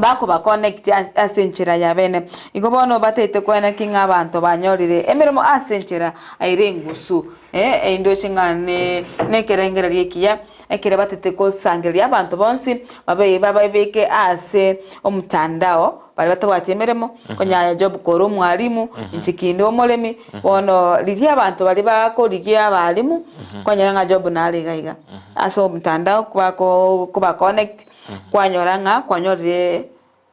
bakoba connect ase enchera ya bene. Igo bono bataete koena ki ng'a abanto banyorire emeremo ase enchera ere engusu eh indoche ng'a ne nekerengererio ekiya ekere batete kosangereria abanto bonsi babe bababeke ase omotandao baria batabwati emeremo, konya job kore omwalimu, inche kinde omoremi, bono riria abanto baria bakorigia abalimu, kwanyora ng'a job nare iga iga. Ase omotandao bako koba connect, kwanyora ng'a kwanyorire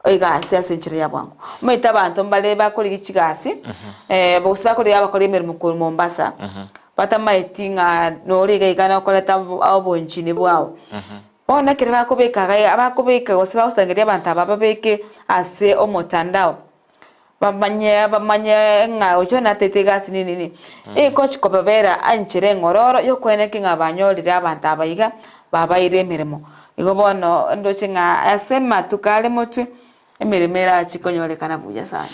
egasi ase enchera ya bwango. Omanyete abanto mbare bakorigia chigasi, gose bakorigia abakori emeremo korwa Mombasa, batamaeti ng'a nore iga iga nokoreta obonchini bwao. Bono ekero bakobeka iga bakobeka gose bagosangereria abanto aba babeke ase omotandao, bamanye bamanye ng'a oyio natete egasi nini nini. Egochi kobabera enchera eng'ororo yokoeneki ng'a banyorire abanto aba iga, babaire emeremo. Igo bono ndoche ng'a ase amatuko are motwe, Emeremo erachi konyorekana buya sana.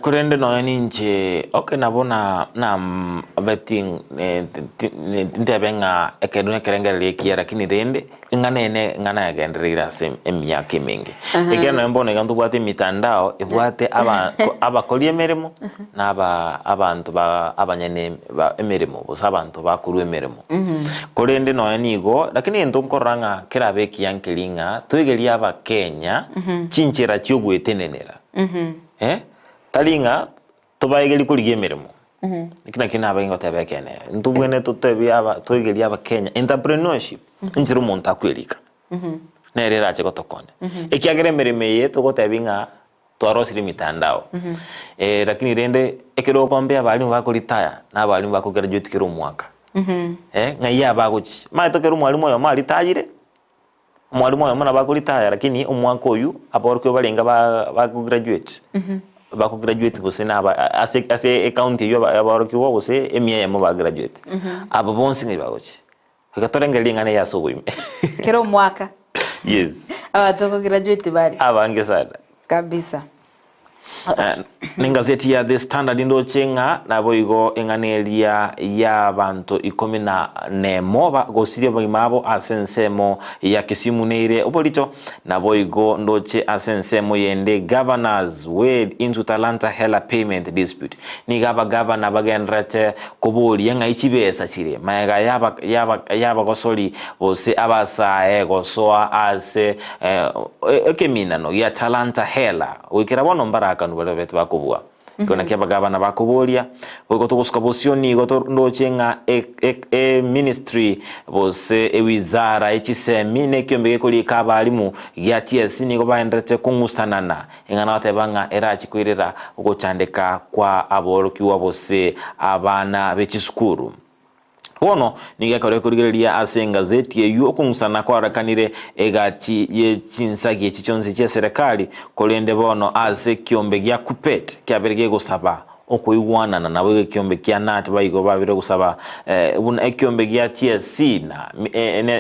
Korende nonya ninche, okay nabo na nabeti ntebe ng'a ekero nekerengererio ekiya lakini rende eng'ana eye eng'ana yagendereire ase emiaka emenge. Ekiagera nonya bono iga ntobwate emitandao ebwate aba abakori emeremo na aba abanto ba abanyene ba emeremo gose abanto bakorwa emeremo. Korende nonya nigo, lakini egento nkorora ng'a kerabe ekiya nkeri ng'a toigerie abakenya chinchera chi'ogwetenenera. Eh, tari ng'a tobaegerie korigia emeremo. Eki nakio nabe ngoteba ekeene, ntobwenerete totebie aba toigerie abakenya entrepreneurship, enchera omonto akwerika, nere erache gotokonya. Ekiagera emeremo eye togotebia ng'a Twarosirie emitandao lakini rende ekero okombea abalimu bako retire na abalimu bako graduate kera omwaka. Eh, ng'ai abagochi? Omanyete ekero omwalimu oyomo aritayire, omwalimu oyomo nabo akoritaya lakini omwaka oywo aborokigwa barenge ba bakograduate, bakograduate gose na aba ase ase ecounty eywo aba aborokigwa gose emia eyemo bagraduate. Aba bonsi ng'ai bagochi? Iga torengererie ring'ana eri ase oboime. Kera omwaka. Yes. Abanto bakograduate bare. Abange sana. Kabisa. Nengazeti ya The Standard ndoche ng'a naboigo eng'ana eria y'abanto ikomi na nemo bagosirie obogima abo ase ensemo ya Kisumu neire oborito. Naboigo ndoche ase ensemo yende Governors wade into Talanta Hela payment dispute. Nigo abagavana bagendererete koboria ng'ai chibesa chire magega y'abagosori gose abasae gosoa ase ekeminano gia Talanta Hela. Goikera bono mbarakanwe baria babete bakobua. Ekio nakio abagavana bakoboria. Boigo togosuka bosio nigo ndoche ng'a eministry gose ewizara ye chisemi na ekiombe gekorika abalimu gia TSC nigo baendererete kong'usanana Ing'ana goteba ng'a erachie koirera ogochandeka kwa aborokigwa gose abana be chisukuru. Bono nigo ekero ekorigereria ase engazeti eyio okong'usana kwarorekanire egati ye chinsagi echi chionsi chi'eserekari, korende bono ase ekiombe gia Kuppet kiabeire gegosaba okoigwanana naboigo ekiombe kia Nat baigo babire gosaba buna ekiombe gia TSC na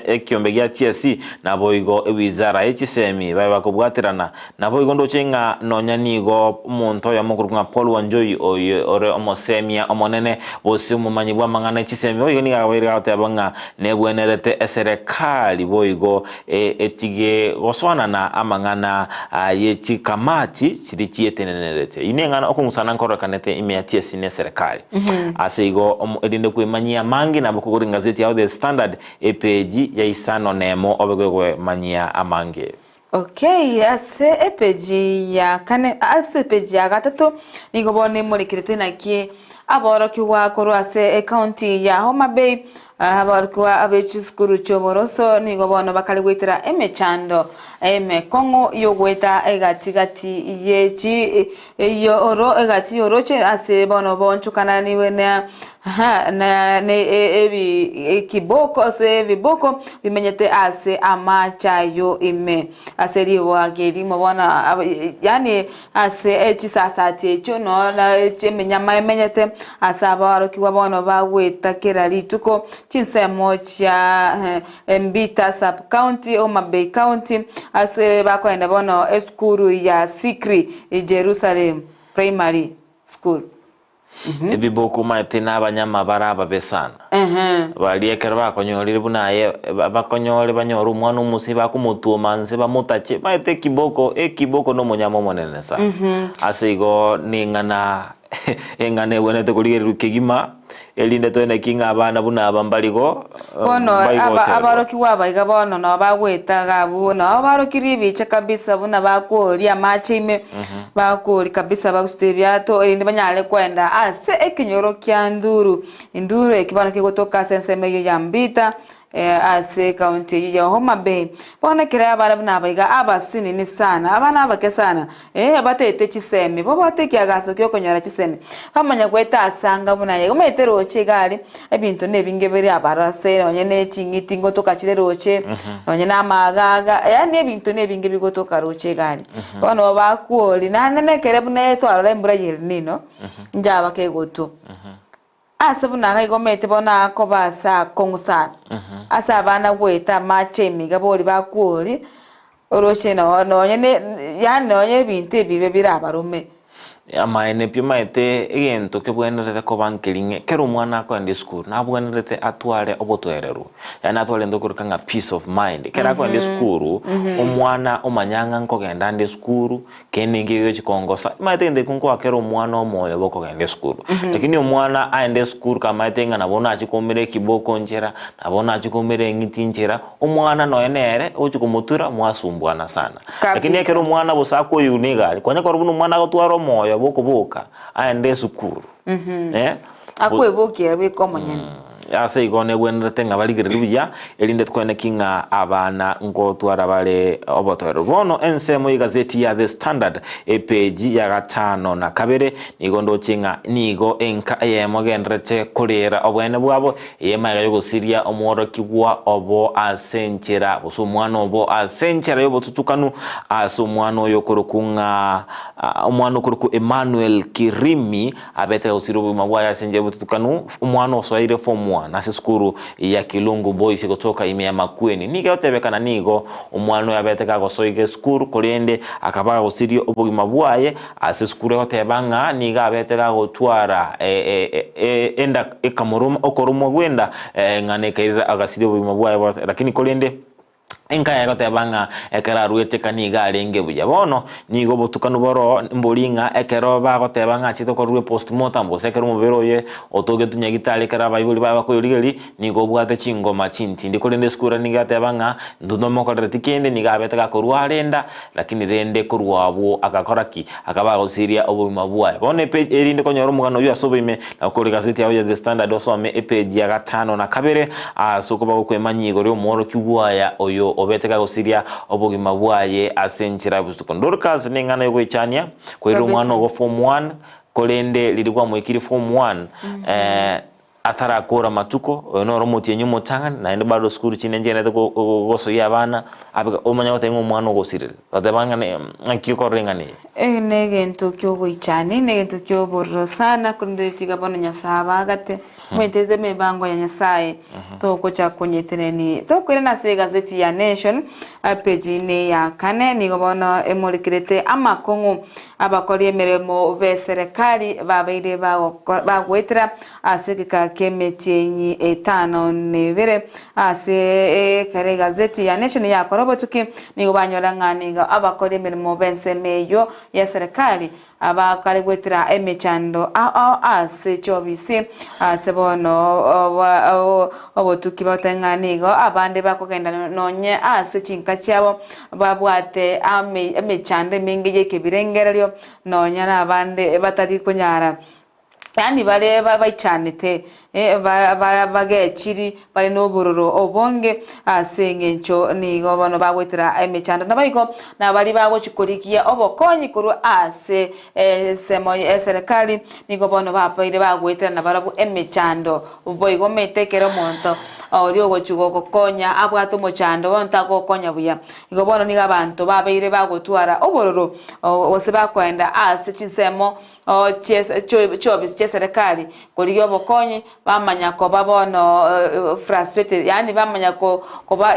ekiombe gia TSC naboigo ewizara ye chisemi babe bakobwaterana naboigo ndoche ng'a nonya nigo omonto oyomo okorokwa ng'a Paul Wanjohi oyo ore omosemia omonene gose omomanyi bw'amang'ana e chisemi boigo nigo akabaire agoteba ng'a nebwenerete eserekari boigo etige gosoanana amang'ana ye chikamati chiria chietenenerete. Eyio neng'ana okong'usana nkororekanete ime ya TSC na eserekari. Ase igo erinde kwemanyia amange nabo okogora engazeti yao The Standard epeji ya isano nemo obe gokwemanyia amange. Okay, ase epeji ya kane ase epeji ya gatato nigo bono emorekerete naki aborokigwa korwa ase ecounty ya Homa Bay Aborokigwa abe chisukuru chi'oboroso nigo bono bakare goetera emechando emekong'u y'ogoeta egati-gati ye chi oro egati y'oroche ase bono boonchokananigwe na na ne ebi ekiboko ase ebiboko bimenyete ase amaache ayio ime. Ase riboa erimo bono yaani Ase chisasati echio noo emenyama emenyete, ase aborokigwa bono bagweta kera rituko chinsemo chia Mbita Sub-county, Homa Bay County, ase bakoenda bono esukuru ya Sikri Jerusalem Primary School. Ebiboko omanyete nabanyama bare ababe sana. Baria ekero bakonyorire buna aye bakonyore banyore omwana omosii bakomotuoma nse bamotache omanyete ekiboko ekiboko na omonyama omonene sana. Ase igo ning'ana eng'ana ebwenerete korigererwa kegima erinde toeneki ng'a abana buna aba mbarigo Bono aba aborokigwa aba iga bono nabo bagoeta iga abwo, nabo barokirie ebicha kabisa buna bakoria amache ime, bakoria kabisa bagusete ebiato erinde banyare koenda ase ekenyoro kia Nduru. Nduru eki bono kegotoka ase ensemo eyio ya Mbita ase ecounty eyio ya Homa Bay. Bono ekero abana buna aba iga abasinini sana, abana abake sana. Ee, bataete chisemi, babwate ekiagaso gi'okonyora chisemi, bamanya goeta ase anga buna aye. Omanyete roche iga aria, ebinto nebinge bire abarase, nonye ne ching'iti ngotoka chire roche, nonye na amagaga, yaani ebinto nebinge bigotoka roche iga aria. Bono bakwori, naende nekere buna twarora embura ya El Nino, njaba kegotwa. Ase buna iga omanyete bono akoba ase akong'u sana, ase abana goeta amache ime iga boria bakwori, oroche no nonye ne yaani nonye ebinto ebibe birabarome. Amaene pi omanyete egento kebwenerete koba nkeri ng'a ekero omwana akoenda esukuru nabwenerete atware obotoereru, yaani atware egento okorokwa ng'a peace of mind. Ekero akoenda esukuru, omwana omanya ng'a nkogenda ande esukuru, Kende ninki gegochia kongosa? Omanyete egento ekio nkoa kera omwana omoyo bw'okogenda esukuru. Lakini omwana aende esukuru kamaete ng'a nabo nachie koumera ekiboko nchera, nabo nachie koumera eng'iti nchera, omwana nonya nere ogochia komotura mwasumbuana sana. Lakini Kabisa. ekero omwana bosa akoigwa na egari, kwanya korora buna omwana agotwara omoyo bw'okoboka aende esukuru, eh, Akwebokia ere bweka omonyene. Ase igo negwenerete ng'a barigererie buya, erinde tweneki ng'a abana ngotwara bare obotoereru. Bono ensemo y'egazeti ya The Standard, epeji ya gatano na kabere, nigo ndoche ng'a nigo enka eyemo egendererete koreera oboene bwabo, eye magega y'ogosiria omworokigwa obo ase enchera, gose omwana obo ase enchera y'obotutukanu ase omwana oyo okorokwa ng'a omwana okorokwa Emmanuel Kirimi, Abete gosira obogima bwaye ase enchera y'obotutukanu, omwana osoeire form one ase esukuru ya Kilungu Boys gotoka ime ya Makueni. Nigo egotebekana nigo omwana oyo abete kagosoiga esukuru korende akaba agosiria obogima bwaye ase esukuru egoteba ng'a nigo abete gagotwara enda ekamoroma okoromwa gw'enda ng'a nekairera agasiria obogima bwaye lakini korende Enka yaye goteba ng'a ekero aruete ka nigo arenge buya. Bono nigo obotukanu boroo mbori ng'a ekero bagoteba ng'a achete okorerwa epostmortem gose ekero omobere oye otogetwe nyagitari ekero abaibori baye bakoyorigereria nigo obwate chingoma chintindi. Korende esukuru nigo egateba ng'a intwe ntomokorereti kende nigo abete gakorwa arenda lakini rende korwa abwo agakora ki? Akaba agosiria obogima bwaye. Bono epeji erinde konyora omogano oyio ase oboime, na kore egazeti yao ya The Standard osome epeji ya gatano na kabere, ase okoba gokwemanyia igoro y'omworokigwa aya oyo obete gagosiria obogima bwaye ase enchera y'obotuko. Dorcas neng'ana yogoichania, koira omwana Kabisa. ogo form one, korende riria kwamoikirie form one, eh, Atarakora amatuko, oyo noro omotienyi omotang'ani, naende bado sukuru chinde nchigenderete gosoyia abana, abe omanye goteba ng'a omwana ogosirire, goteba ng'a ne ng'aki okorora eng'ana eye. Eke negento ki'ogoichania, negento ki'obororo sana, korende tiga bono Nyasae abagate, mweterete emebango ya Nyasae, togocha konyetenenia. Tokoirana ase egazeti ya Nation, epeji neya kane, nigo bono emorekerete amakong'u abakori emeremo b'eserekari babeire bagokora bagoetera Ase egeka ki'emetienyi etano na ebere ase ekero egazeti ya Nation yakora obotuki, nigo banyora ng'a nigo abakori emeremo b'ensemo eyio y'eserekari abakare goetera emechando ao ao ase chiobisi ase bono obotuki bagoteba ng'a nigo abande bakogenda nonye ase chinka chiabo babwate emechando emenge y'ekebirengererio nonya nabande batari konyara. Yaani bare baichanete, bagechiri, bare nobororo obonge, ase engencho nigo bono bagoetera emechando. Naboigo nabaria bagochia korigia obokonyi korwa ase ensemo y'eserekari, nigo bono babeire bagoetera nabarabwo emechando. Boigo omanyete ekero omonto oria ogochia gogokonya abwate omochando bono tagokonya buya. Igo bono nigo abanto babeire bagotwara obororo gose bakoenda ase chinsemo chiofisi chi'eserekari korigia obokonyi, bamanya koba bono frustrated yaani bamanya koba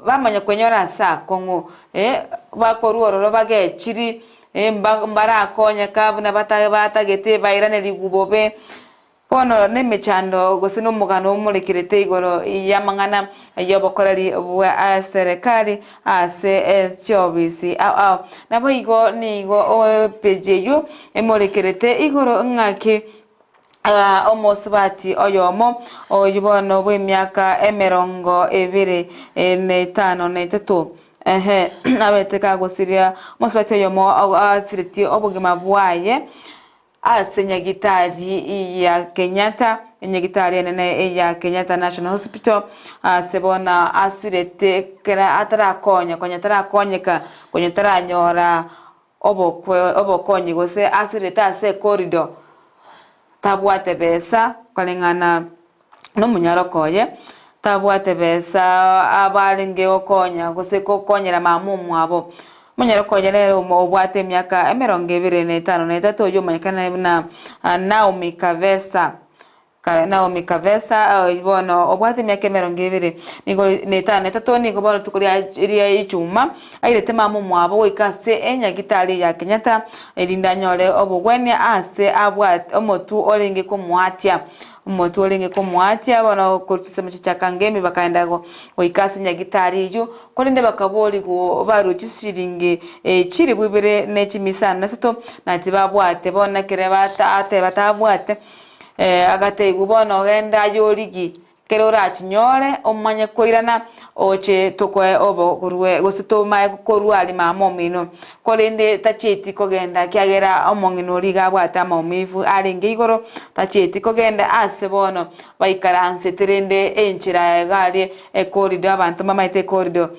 bamanya kwenyora ase akong'u bakorwa ororo bagechiri mbarakonyeka buna batagete bairanerigwe bobe. Bono nemechando gose nomogano omorekerete igoro y'amang'ana y'obokoreri bwa serekari ase chiobisi ao ao. Naboigo nigo epeji eyio emorekerete igoro ng'aki omosubati oyomo oyio bono bw'emiaka emerongo ebere na etano na etato, ehe, abete kagosiria omosubati oyomo asiretie obogima bwaye. Ase nyagitari ya Kenyatta, enyagitari enene ya Kenyatta National Hospital, ase bono asirete ekero atarakonya konya tarakonyeka konya taranyora obokwe obokonyi gose asirete ase ecorridor tabwate besa koreng'ana nomonyaroka oye, tabwate besa abarenge gokonya gose gokonyera mama omwabo. Omonyaroka oye nere obwate emiaka emerongo ebere na etano na etato oyio omanyekane buna Naomi Kavesa, Naomi Kavesa oyio bono obwate emiaka emerongo ebere nigo na etano na etato nigo bono rituko ria echuma airete mama omwabo goika ase enyagitari ya Kenyatta erinde anyore obogwenia ase abwate omotwe orenge komoatia. Omotwe orenge komoatia bono korwa chisemo chia Kangemi bakaenda goika ase nyagitari eyio, korende bakaborigwa barue chisiringi chilifu ibere ne chimia isano na isato, na tibabwate. Bono ekere ateba tabwate, agatebiwa bono genda aye origie. Kere orachinyore omanye koirana oche tokoe obokorwe gose tomae korwa aria mama omino. Korende tachieti kogenda ekiagera omong'ina oria iga abwate amaumivu arenge igoro, tachieti kogenda ase bono baikaransete rende enchera iga aria ekorido abanto mbamaete ekorido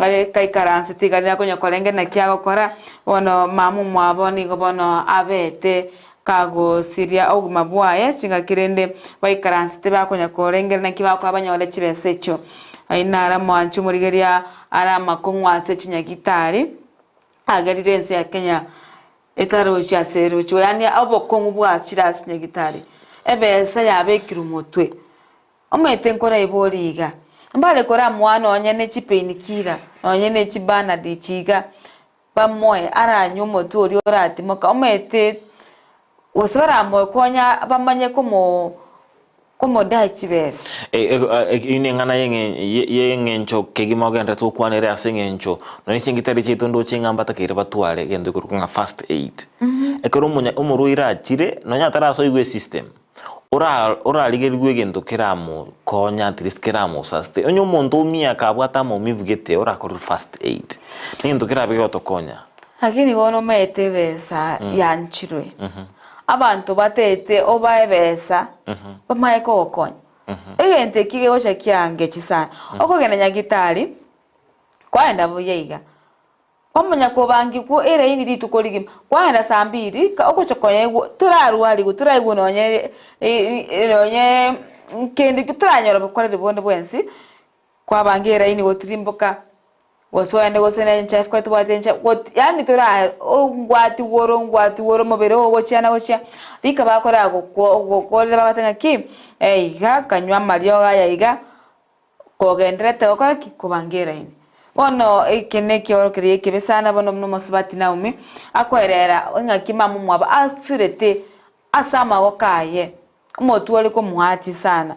are kaikaransete iga riria akonya korenge naki agokora, bono mama omwabo nigo bono abete Kagosiria obogima bwaye, chingaki rende baikaransete bakonya korengera naki bakoa banyore chibesa echio. Ayio naro amoanche omorigereria are amakong'u ase chinyagitari, agerire ense ya Kenya etarochi ase erochio, yaani obokong'u bwachire ase chinyagitari, ebesa yabekirwe motwe. Omanyete nkoraibore iga, mbare koramoa nonye ne chipainkiller, nonye ne chibanad echi iga. Bamoe aranywe omotwe oria oratimoka, omanyete gose baramokonya bamanye komo komodaa chibesa. Eyio neng'ana y'eng'encho kegima ogenderete gokwana ere ase eng'encho nonya chingitari chiaito ndoche ng'a mbatakeire batware egento ekorokwa ng'a first aid. Ekero omonya omorwaire achire nonya atarasoigwa esystem, ora orarigerigwe egento keramokonye at least keramosustain. Onye omonto omiaka abwate amaumivu gete orakorerwe first aid, negento kerabe gegotokonya. Lakini bono omanyete ebesa yanchirwe, abanto batete obae ebesa bamanye kogokonya. Egento eki gegocha kiangechi sana, okogenda nyagitari, kwaenda buya iga. Kwamanya kobangigwa eraini rituko rigima, kwaenda saa mbiri, ka ogocha koyaigwa torarwarigwe toraigwe nonye nonye kende ki toranyora bokoreri bonde bwensi, kwabanga eraini gotirimboka, gose ogende gose na NHIF kwari tobwate NHIF got yaani tora ngwatigwa ore ngwatigwa ore omobere oo gochia na gochia, rika bakora gokwo gokorera bagoteba ng'aki, iga kanywa amariogo aya iga. Kogendererete gokora ki? Kobanga eraini. Bono eke nekiorokererio ekebe sana bono buna omosubati Naomi akoerera ing'aki mama omwabo asirete ase amagoko aye, omotwe ore komoachi sana.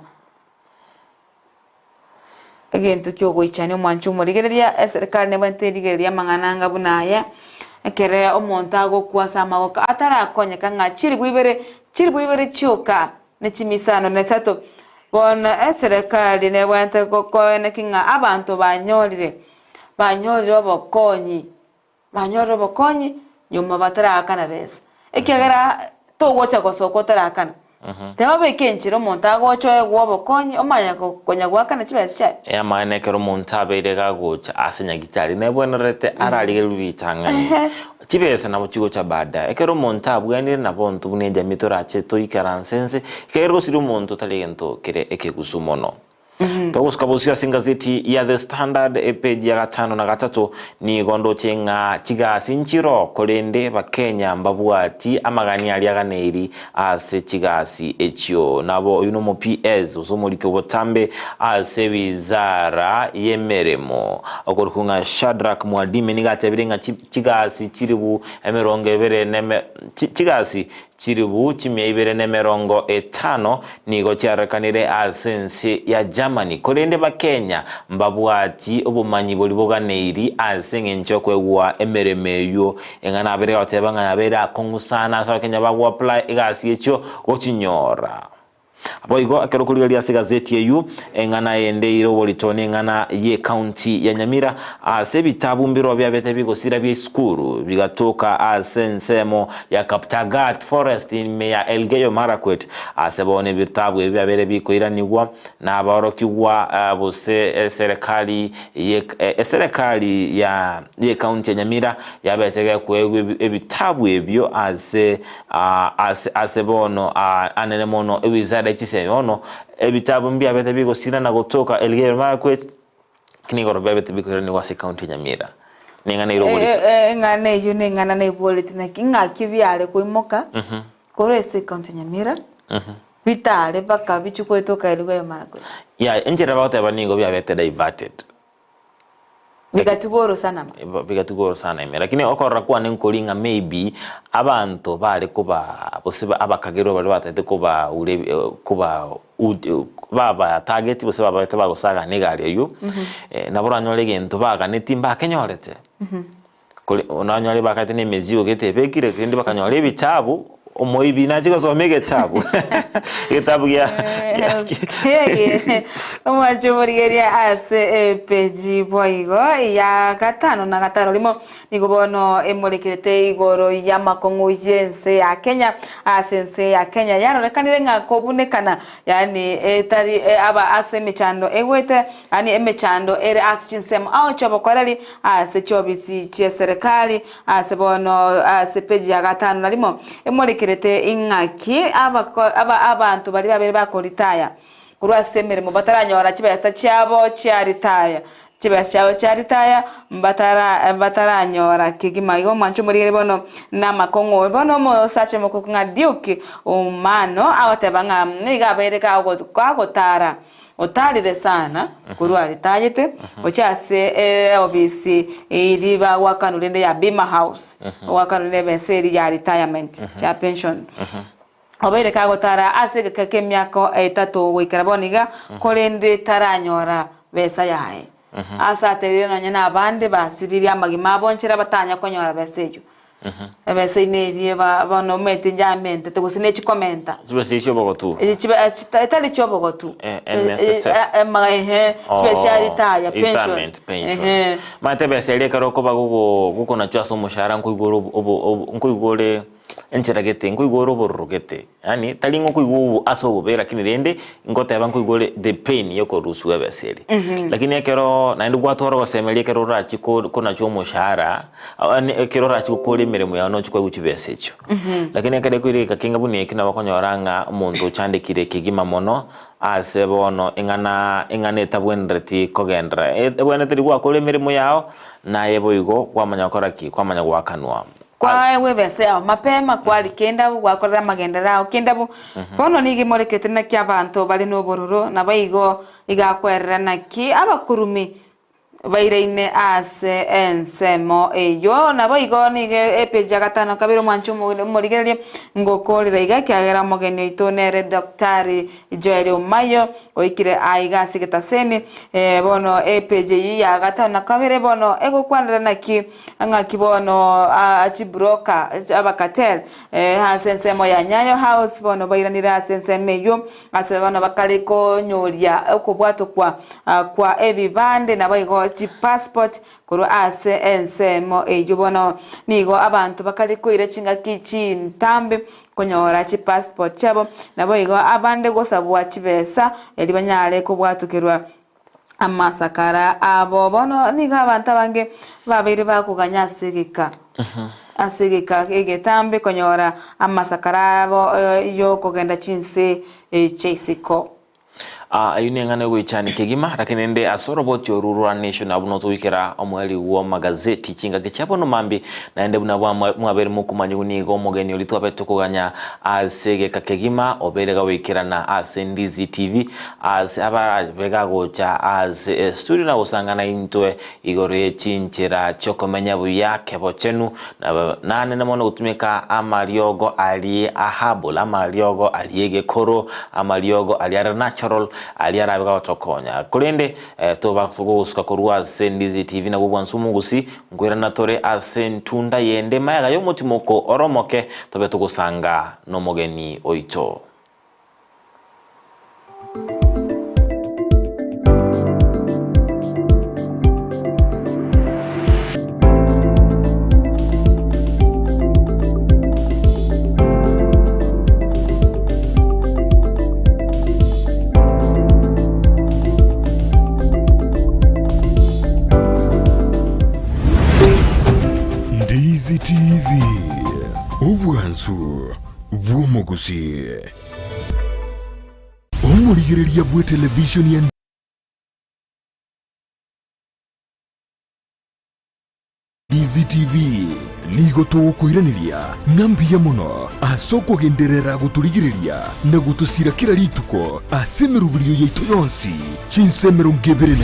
Egento kiogoichania omwanchi omorigereria, eserikari nebwenerete erigererie amang'ana anga buna aya, ekere omonto agokwa ase amagoko atarakonyeka ng'a chilifu ibere, chilifu ibere chioka ne chimisano na isato. Bono eserekari nebwenerete koeneki ng'a abanto banyorire, banyorire obokonyi, banyorire obokonyi nyuma bataraakana besa. Ekiagera togocha gosoka otarakana, teba obeke enchera omonto agocha oegwe obokonyi omanye konya goakana chibesa chiaye. Amaene ekero omonto abeire gagocha ase nyagitari nebwenerete ararigererwe ritang'ani. Chibesa nabo chigocha baadaye. Ekero omonto abwenire nabo intwe buna ejamii torache toikaranse ense, ekiagera gosiria omonto tari egento kere ekegusu mono. Togosuka bosio ase engazeti ya The Standard epeji ya gatano na gatato, nigo ndoche ng'a chigasi nchiro korende Bakenya mbabwati amagani aria aganeiri ase chigasi echio. Nabo oyio nomo PS gose omoriki obotambe ase wizara y'emeremo okorokwa ng'a Shadrack Mwadime nigo atebire ng'a chigasi chilifu emerongo ebere neme chigasi chilifu chimia ibere na emerongo etano nigo chiarorekanire ase ense ya Germany korende Bakenya mbabwati obomanyi boria boganeiri ase eng'encho yokoegwa emeremo eyio Eng'ana abere goteba ng'a yabeire akong'u sana ase abakenya ba goapply egasi echio gochinyora. Boigo ekero okorigereria ase egazeti eyio, eng'ana ende eire oborito neng'ana y'ecounty ya Nyamira ase ebitabu mbirobio biabete bigosira bia esukuru bigatoka ase ensemo ya Kaptagat Forest ime ya Elgeyo Marakwet ase bono ebitabu ebi biabeire bikoiranigwa nabaorokigwa gose eserekari ye eserekari ya y'ecounty ya Nyamira Yabete gekoegwa ebitabu ebio ase ase ase bono anene mono ewizara ye chisemi. Bono ebitabu mbiabete bigosira na gotoka Elgeyo Marakwet, lakini igoro biabete bikoiranigwa ase ecounty ya Nyamira. Neng'ana ere oborito. Eng'ana eyio neng'ana naiboreti naki ng'aki biare koimoka korwa ase ecounty ya Nyamira bitare mpaka bichie gotoka Elgeyo Marakwet. Yaya, enchera bagoteba nigo biabete diverted. Bigatigwa orosana ime. Bigatigwa orosana ime. Lakini okorora kwane nkori ng'a maybe abanto bare koba gose abakagerwa baria batagete koba ure koba baba target gose babete bagosagana egari eywo, nabo oranyore egento baganeti mbakenyorete. Kore oranyore bakagete na emizigo gete ebekire kende bakanyora ebitabu. Omoibi nache gosoma egetabu egetabu gia Omwancho omorigereria ase epeji boigo ya gatano na gatano rimo nigo bono emorekerete igoro y'amakong'u y'ense ya Kenya ase ense ya Kenya yarorekanire ng'a kobunekana yaani etari aba ase emechando egwete yaani emechando ere ase chinsemo ao chiobokoreri ase chiobisi chi'eserekari Ase bono ase peji ya gatano na rimo emorekerete ing'aki abanto baria babere bakoritaya korwa ase emeremo bataranyora chibesa chiabo chia ritaya, chibesa chiabo chia ritaya mbataranyora kegima. Igo omwancho omorigeri bono namakong'u. Bono omosacha omokoko ng'a Duke Omano agoteba ng'a nigo abeire kagotara. Otarire sana korwa aritayete gochia ase eobisi eria bagoakanwa rende ya Bima House, ogoakanwa rende ebesa eria ya retirement chia pension. Obeire kagotara ase egeka k'emiaka etato goikera bono iga, korende taranyora besa yaye. Ase atebire nonya na abande basiririe amagima abo nchera batanya konyora besa eyio. Ebesa ime eria ba bono omanyete inche amentete gose ne chikomenta. Chibesa echi obogotu. Echi chibe chita etari chiobogotu. Eh, NSSF. Ema ehe, chibe chia retire, pension. Retirement pension. Ehe. Omanyete ebesa eria ekero okoba gogo gokonachwa ase omoshahara nkoigwa ore obo obo nkoigwa ore enchera gete, nkoigwa ore obororo gete. Yaani tari ng'a okoigwa obo ase obobe lakini rende ngoteba nkoigwa ore the pain ya okorusiwa ebesa eria. Lakini ekero naende gwatwara ogosemeria ekero orachie ko konachwa omoshahara, yaani ekero orachie gokora emeremo yao nochie koegwa chibesa echio. Lakini ekero ekoira egeka kenge buna ekio nabo okonyora ng'a omonto ochandekire kegima mono ase bono eng'ana eng'ana etabwenereti kogenderera. Ebwenerete riria gwakora emeremo yao, naye boigo kwamanya gokora ki? Kwamanya goakanwa. Kwaegwa ebesa yao mapema, kwari kende abwo, gwakorera amagenderero ao kende abwo. Bono nigo imorekete naki abanto bare nobororo, naboigo igakwerera naki abakurumi bairaine ase ensemo eyio. Naboigo nigo epeji ya gatano kabere omwancho omorigererie ngokorera iga, ekiagera omogeni oito nere Daktari Joel Omayo oikire aiga ase egetaseni. Bono epeji eyio ya gatano na kabere bono egokwanera naki Ng'aki bono chibroka abakatel ase ensemo ya Nyayo House bono bairanire ase ensemo eyio ase bono bakare konyoria okobwatokwa kwa ebibande naboigo chipassport korwa ase ensemo eyio bono nigo abanto bakare koira chingaki chintambe konyora chipassport chiabo naboigo abande gosabwa chibesa erio banyare kobwatokerwa Amasakara abo bono nigo abanto abange babeire bakoganya ase egeka, ase egeka egetambe konyora amasakara abo y'okogenda chinse chia isiko. Ayio neng'ana yogoichania kegima, lakini rende ase oroboti oru rwa Nation abwo notogoikera omoerio bw'amagazeti chingaki chia bono mambia, naende buna mwabeire mokomanyigwa nigo omogeni oria twabete tokoganya ase egeka kegima obeire gagoikerana ase Ndizi TV Ase abarabe gagocha ase estudio na gosangana intwe igoro ye chinchera chi'okomenya buya kebochenu, na nanene mono gotumeka amariogo aria a herbal, amariogo aria egekoro, amariogo aria are natural, aria arabe gagotokonya. Korende toba togosuka korwa ase Ndizi TV nabwo bwansu omogusi, nkoirana tore ase entunda yende magega y'omotimoko ore omoke, tobe togosanga nomogeni oito. Ndizi TV, obwansu bw'omogusii. Omorigereria bw'etelevishoni ya DZTV nigo togokoiraneria ng'a mbuya mono ase okogenderera gotorigereria na gotosira kera rituko ase emeroberio yaito yonsi chinsa 24.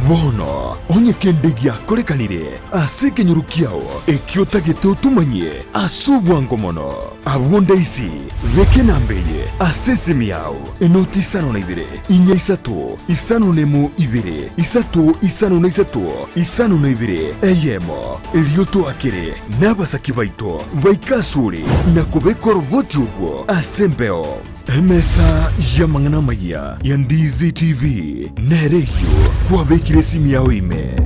Bono onye kende giakorekanire ase ekenyoro kiao ekio otagete otomanyie ase obwango mono, abwo ndaisi beka enamba eye ase esimi yao, enoti isano na ibere, inya isato, isano nemo ibere, isato isano na isato, isano na ibere, eyemo, erio toakere nabasaki baito baike asore na kobeka oroboti orwo ase embeo. Emesa y'amang'ana amayia ya Ndizi TV nere eyio kwabekire esimi yao ime.